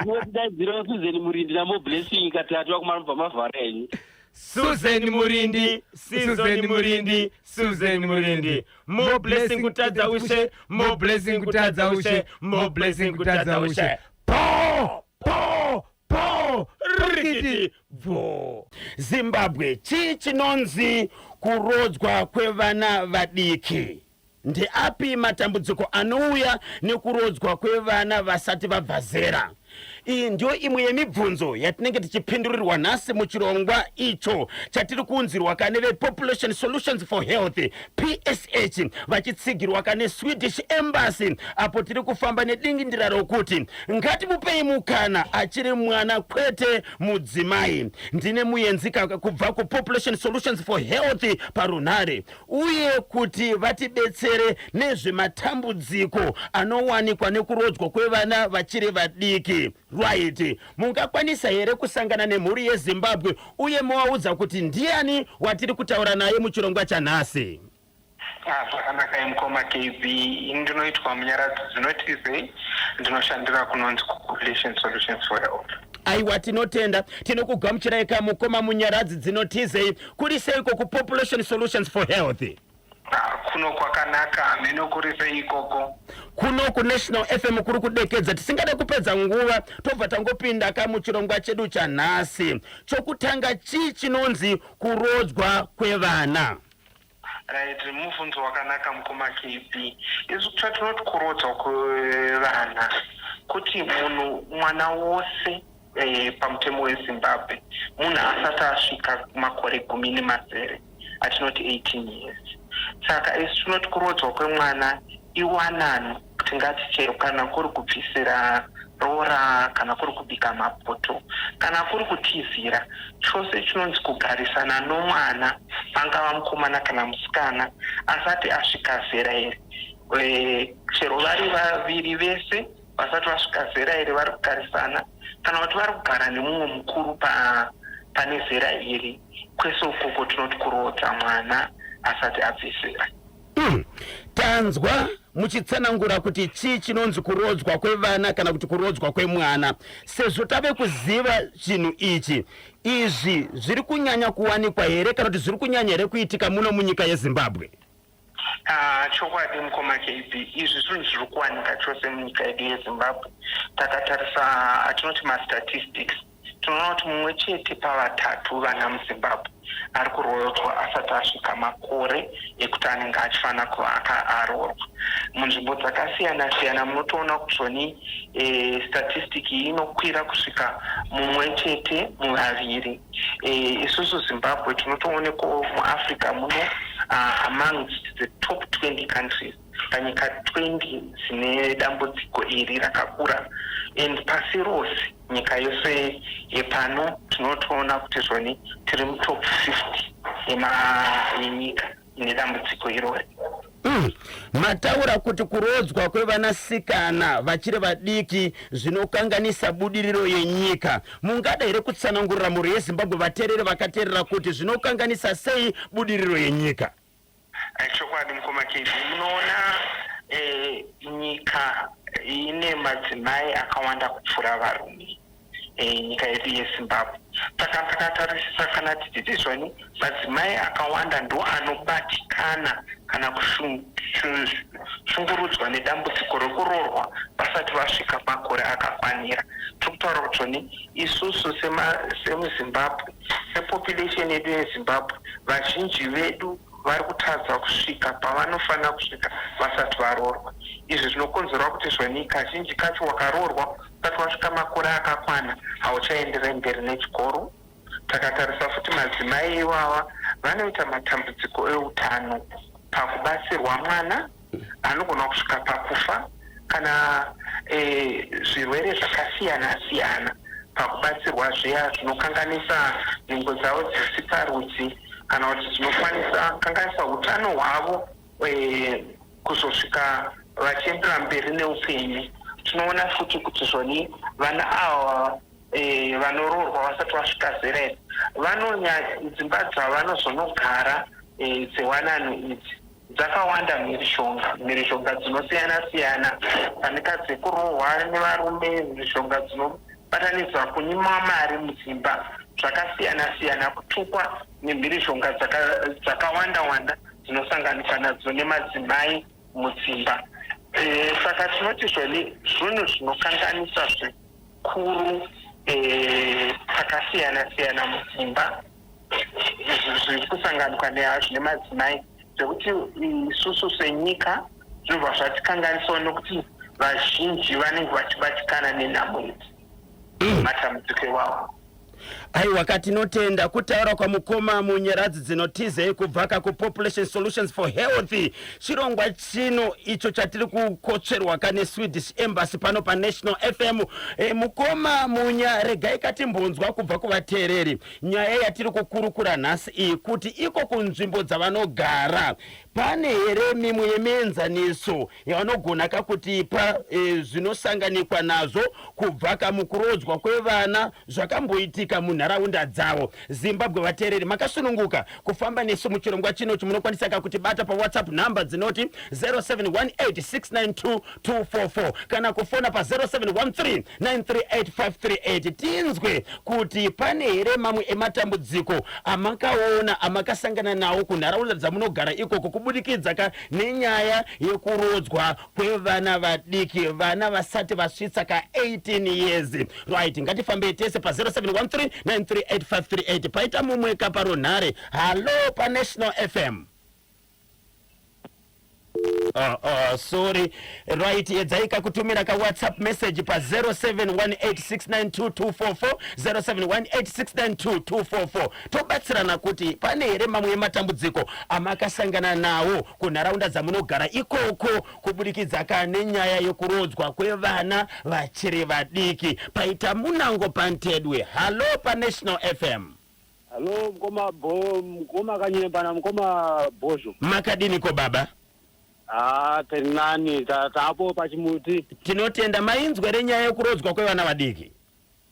Ndinotidaidzira Susan Murindi naMo Blessing katatu vakomana mubva mavhara henyu. Susan Murindi, Susan Murindi, Susan Murindi. More blessing kutadza ushe, more blessing kutadza ushe, more blessing kutadza ushe. Po, po, po, rikiti, bvo. Zimbabwe, chii chinonzi kurodzwa kwevana vadiki? Ndeapi matambudziko anouya nekurodzwa kwevana vasati vabva zera? Iyi ndiyo imwe yemibvunzo yatinenge tichipindurirwa nhasi muchirongwa icho chatiri kuunzirwa ka nevePopulation Solutions for Health, PSH, vachitsigirwa ka neSwedish Embassy apo tiri kufamba nedingindira rokuti ngatimupei mukana achiri mwana kwete mudzimai. Ndine muenzi ka kubva kuPopulation Solutions for Health parunhare uye kuti vatibetsere nezvematambudziko anowanikwa nekurodzwa kwevana vachiri vadiki. Right, mungakwanisa here kusangana nemhuri yeZimbabwe uye movaudza kuti ndiani watiri kutaura naye muchirongwa chanhasi? Ah, zvakanakai mukoma KB, ini ndinoitwa Munyaradzi Dzinotizei, ndinoshandira kunonzi kuPopulation Solutions for Health. Aiwa tinotenda, tinokugamuchirai ka mukoma Munyaradzi Dzinotizei. Kuri seiko kuPopulation Solutions for Health? Ah, kuno kwakanaka, hameno kuri sei ikoko. Kuno kuNational FM kuri kudekedza, tisingade kupedza nguva tobva tangopinda ka muchirongwa chedu chanhasi. Chokutanga chii chinonzi kurodzwa kwevana? Right, mubvunzo wakanaka mukoma KB. Isu chatinoti kurodzwa kwevana. Kuti munhu mwana wose e, pamutemo weZimbabwe munhu asati asvika makore 16, atinoti 18 years. Saka isu tinoti kuroodzwa kwemwana iwanano. Tingati chero kana kuri kubvisira roora, kana kuri kubika mapoto, kana kuri kutizira, chose chinonzi kugarisana nomwana, angava mukomana kana musikana, asati asvika zera iri, chero vari vaviri vese vasati vasvika zera iri vari kugarisana, kana kuti vari kugara nemumwe mukuru pane zera iri, kwese ukoko tinoti kuroodza mwana asati abvisira. Tanzwa muchitsanangura kuti chii chinonzi kuroodzwa kwevana kana kuti kuroodzwa kwemwana. Sezvo tave kuziva chinhu ichi, izvi zviri kunyanya kuwanikwa here kana kuti zviri kunyanya here kuitika muno munyika yeZimbabwe? Ah, chokwadi mukoma KB, izvi zvinhu zviri kuwanika chose munyika yedu yeZimbabwe. Takatarisa atinoti mastatistics, tinoona kuti mumwe chete pavatatu vana muZimbabwe ari kuroodzwa asati asvika makore ekuti anenge achifanira kuva aroorwa. Munzvimbo dzakasiyana siyana munotoona kuti zvoni statistic iyi inokwira kusvika mumwe chete muvaviri. Isusu Zimbabwe tinotoonekwawo muAfrica muno amongst the top 20 countries, panyika 20 dzine dambudziko iri rakakura, and pasi rose, nyika yose yepano, tinotoona kuti zvoni tiri mutop 50 yenyika ine dambudziko irori. Mataura kuti kuroodzwa kwevanasikana vachiri vadiki zvinokanganisa budiriro yenyika. Mungada here kutsanangurira mhuri yeZimbabwe, vateereri vakateerera, kuti zvinokanganisa sei budiriro yenyika? Chokwadi mukoma KB, munoona nyika ine madzimai akawanda kupfuura varume, nyika yedu yeZimbabwe. Saka takatarisisa, kana tichiti zvoni madzimai akawanda ndo anobatikana kana kushungurudzwa nedambudziko rekuroorwa vasati vasvika makore akakwanira, tiri kutaura kuti zvoni isusu semuZimbabwe, sepopulation yedu yeZimbabwe, vazhinji vedu vari kutadza kusvika pavanofanira kusvika vasati varoorwa. Izvi zvinokonzerwa kuti zvoni kazhinji kacho wakaroorwa usati wasvika makore akakwana, hauchaenderei mberi nechikoro. Takatarisa futi madzimai iwawa vanoita matambudziko eutano pakubatsirwa mwana, anogona kusvika pakufa kana zvirwere zvakasiyana siyana pakubatsirwa zviya zvinokanganisa nhengo dzavo dzisikarudzi, kana kuti zvinokwanisa kukanganisa utano hwavo kuzosvika vachiendera mberi neupenyu. Tinoona futi kuti zvoni vana ava vanoroorwa vasati vasvika zera iri, vanonya dzimba dzavanozonogara dzewanano idzi dzakawanda mhirizhonga, mhirizhonga dzinosiyana siyana, fanika dzekurohwa nevarume, mhirizhonga dzinobatanidzwa kunyimwa mari mudzimba zvakasiyana siyana, kutukwa, nemhirizhonga dzakawanda wanda dzinosanganikwa nadzo nemadzimai mudzimba. Saka tinoti zvoni zvinhu zvinokanganisa zvikuru pakasiyana siyana mudzimba zviri kusanganikwa nezvo nemadzimai, zvekuti isusu senyika zvinobva zvatikanganisawo, nokuti vazhinji vanenge vachibatikana nenhamo idzi, matambudziko iwawo. Aiwa, katinotenda kutaura kwamukoma Munyaradzi Dzinotizei kubva kakuPopulation Solutions for Health, chirongwa chino icho chatiri kukotsverwa kane Swedish Embassy pano paNational FM. Mukoma Munya, regai katimbonzwa kubva kuvateereri nyaya yatiri kukurukura nhasi iyi, kuti iko kunzvimbo dzavanogara pane here mimwe yemienzaniso yavanogona kakutipa zvinosanganikwa nazvo kubva kamukuroodzwa kwevana zvakamboitika munharaunda dzavo. Zimbabwe vateereri, makasununguka kufamba nesu muchirongwa chinochi. Munokwanisa kakutibata paWhatsApp nhamba dzinoti 0718692244 kana kufona pa 0713938538, tinzwe kuti pane here mamwe ematambudziko amakaona, amakasangana nawo kunharaunda dzamunogara ikoko kubudikidza ka nenyaya yekuroodzwa kwevana vadiki, vana vasati vasvitsa ka 18 years. Right, ngatifambei tese pa 0713938538. Paita mumwe kaparunhare. Hallo paNational FM. Oh, oh, sorry. Right, edzai kakutumira ka WhatsApp message pa 0718692244, 0718692244. Tobatsirana kuti pane here mamwe ematambudziko amakasangana nawo kunharaunda dzamunogara ikoko kubudikidza ka nenyaya yekurodzwa kwevana vachiri vadiki. Paita munango pantedwe. Hallo paNational FM. Hallo mukoma bo mukoma Kanyemba namukoma Bhozho. Makadiniko baba? Ah, tiri nani, tapo pachimuti. Tinotenda. Mainzwa renyaya yekurodzwa kwevana vadiki?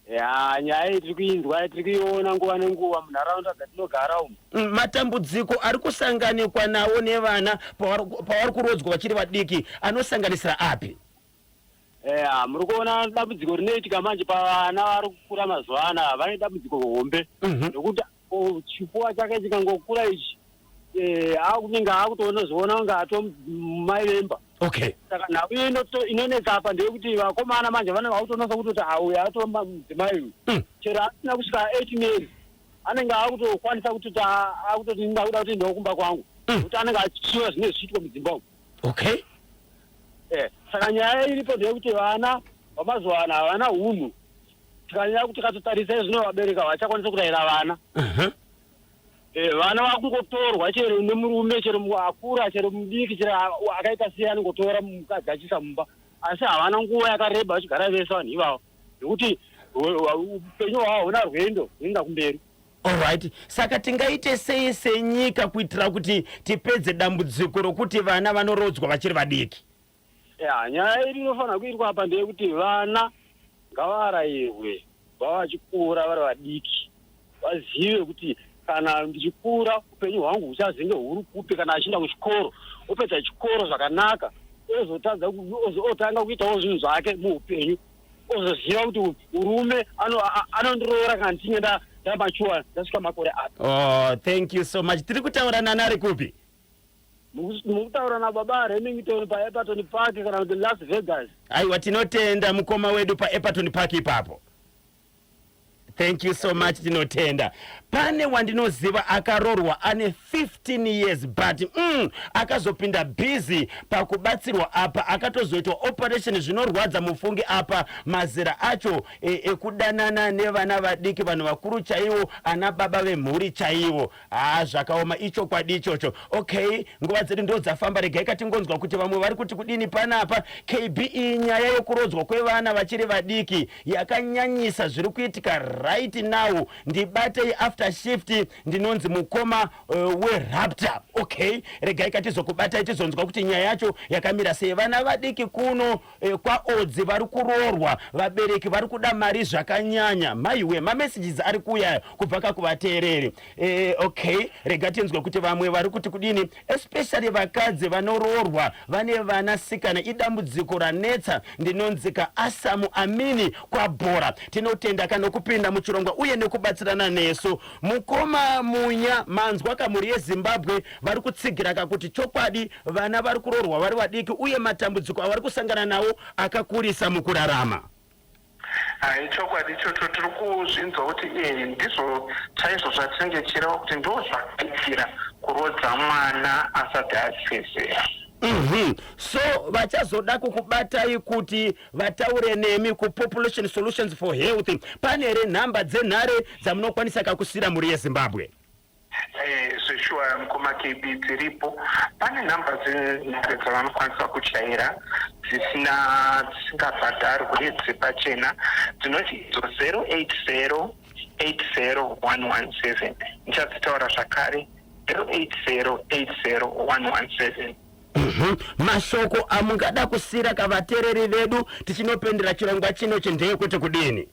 Ya, nyaya iyi tiri kuinzwa, tiri kuiona nguva nenguva munharaunda dzatinogara umu. Matambudziko ari kusanganikwa nawo nevana pavari kurodzwa vachiri vadiki anosanganisira api? Eya, muri kuona dambudziko rinoitika manje pavana vari kukura mazuva anaya, vane dambudziko hombe nekuti chipfuwa chake chikangokura ichi, akunenge akutoona zviona kunge ato mai vemba. Saka nhau inonetsa apa ndeyekuti vakomana manje vanenge vakutoonesa kutoti auya atoma mudzimai uyu. Chero asina kusvika 18 years anenge akutokwanisa kutoti akutoti ndakuda kuti ndokumba kwangu, nekuti anenge achichiva zvinenge zvichiitwa mudzimba umu. Saka nyaya iripo ndeyekuti vana vamazuva ano havana hunhu. Tikanyanya kuti tikatotarisa zvino vabereki havachakwanisa kurayira vana. Vana vakungotorwa chero nemurume, chero akura, chero mudiki, chero akaita sei, anongotora mukadzi achiisa mumba, asi havana nguva yakareba vachigara vese vanhu ivavo, nekuti upenyu hwavo huna rwendo runoenda kumberi. Alright, saka tingaite sei senyika kuitira kuti tipedze dambudziko rokuti vana vanorodzwa vachiri vadiki? Ya, nyaya iri inofanira kuitwa apa ndeyekuti vana ngavarayirwe vava vachikura vari vadiki, vazive kuti kana ndichikura upenyu hwangu huchazenge huri kupi. Kana achienda kuchikoro, opedza chikoro zvakanaka, ozotadza otanga kuitawo zvinhu zvake muupenyu, ozoziva kuti urume anondiroora kana ndichinge ndamachuwa, ndasvika makore api. Oh, thank you so much. Tiri kutaura nani, ari kupi? Mukutaura nababa Remington paEpaton Park kana kuti Las Vegas. Aiwa, tinotenda mukoma wedu paEpaton Park ipapo. Thank you so much, tinotenda. Pane wandinoziva akarorwa ane 15 years, but akazopinda busy pakubatsirwa apa, akatozoitwa operation. Zvinorwadza mufungi. Apa mazera acho ekudanana nevana vadiki, vanhu vakuru chaivo, ana baba vemhuri chaivo. Ha, zvakaoma, ichokwadi ichocho. Okay, nguva dzedu ndo dzafamba. Regai katingonzwa kuti vamwe vari kuti kudini panapa. KB, iyi nyaya yokurodzwa kwevana vachiri vadiki yakanyanyisa, zviri kuitika right now. Ndibatei after shift, ndinonzi mukoma weRaptor. Okay, regai katizokubatai tizonzwa kuti nyaya yacho yakamira sei. Vana vadiki kuno kwaOdzi vari kuroorwa, vabereki vari kuda mari zvakanyanya. Maiwe, mamessages ari kuuya kubva kakuvateereri. Okay, rega tinzwe kuti vamwe vari kuti kudini. Especially vakadzi vanoroorwa vane vanasikana, idambudziko ranetsa. Ndinonzika Asamu Amini kwaBhora. Tinotenda kanokupinda muchirongwa uye nekubatsirana nesu. Mukoma Munya, manzwa kamhuri yeZimbabwe vari kutsigira kakuti chokwadi vana vari kuroorwa vari vadiki uye matambudziko avari kusangana nawo akakurisa mukurarama. Hai, chokwadi ichocho tiri kuzvinzwa kuti ndizvo chaizvo zvatinenge tichireva kuti ndo zvakaitira kurodza mwana asati asezera. So vachazoda kukubatai kuti vataure nemi kuPopulation Solutions for Health, pane here nhamba dzenhare dzamunokwanisa kakusiyira mhuri yeZimbabwe? Zveshuwa mukoma KB, dziripo. Pane nhamba dzenhare dzavanokwanisa kuchaira dzisina, dzisingabhadharwi, dzepachena, dzinoti idzo 080 80117. Ndichadzitaura zvakare: 080 80117. Mashoko amungada kusiyira kavateereri vedu tichinopendera chirongwa chino ndeyekuti kudini?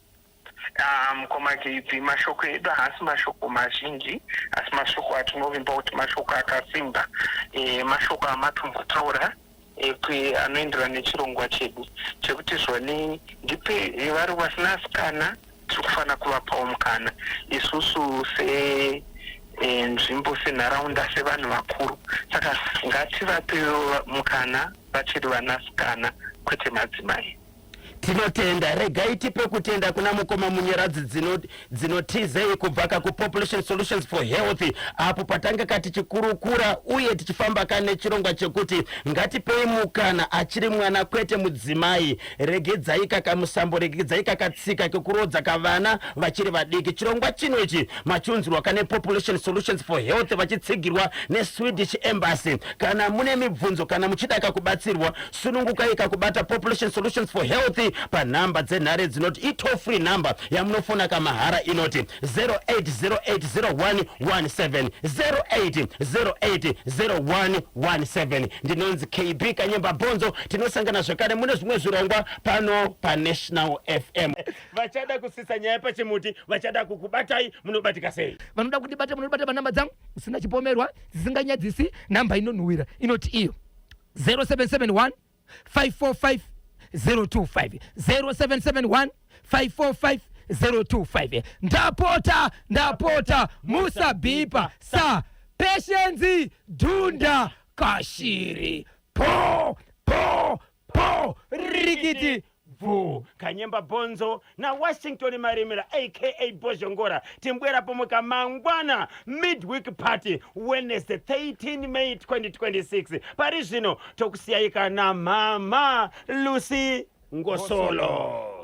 Ah, mukoma KB, mashoko edu haasi mashoko mazhinji, asi mashoko atinovimba kuti mashoko akasimba, mashoko amatombotaura anoenderana nechirongwa chedu chekuti zvoni ndipe vari vasina sikana, tiri kufanira kuvapawo mukana isusu se nzvimbo, senharaunda, sevanhu vakuru. Saka ngativapewo mukana vachiri vanasikana, kwete madzimai. Tinotenda. Regai tipe kutenda kuna mukoma Munyaradzi dzinotizei kubva kakuPopulation Solutions for Health, apo patanga ka tichikurukura uye tichifamba ka nechirongwa chekuti ngatipei mukana achiri mwana, kwete mudzimai. Regedzai kakamusambo, regedzai kakatsika kekurodza kavana vachiri vadiki. Chirongwa chino ichi machiunzirwa kane Population Solutions for Health vachitsigirwa neSwedish Embassy. Kana mune mibvunzo, kana muchida kakubatsirwa, sunungukai kakubata Population Solutions for Health panhamba dzenhare dzinoti, itoll free number yamunofona kamahara inoti 08080117, 08080117. Ndinonzi KB Kanyemba Bhonzo. Tinosangana zvakare mune zvimwe zvirongwa pano paNational FM. Vachada kusisa nyaya pachimuti, vachada kukubatai, munobatika sei? Vanoda kundibata, munobata panhamba dzangu usina chipomerwa, dzisinganyadzisi. Nhamba inonhuwira inoti iyo 0771 545 025, 0771 545 025. Ndapota, ndapota, musabhipa sa Patience Dhunda Kashiri. Po po po, rikiti bvu. Kanyemba Bhonzo naWashington Marimira aka Bhozhongora, timbwera pomwe kamangwana, midweek party, Wednesday 13 May 2026. Pari zvino tokusiyai kana Mama Lucy Ngosolo.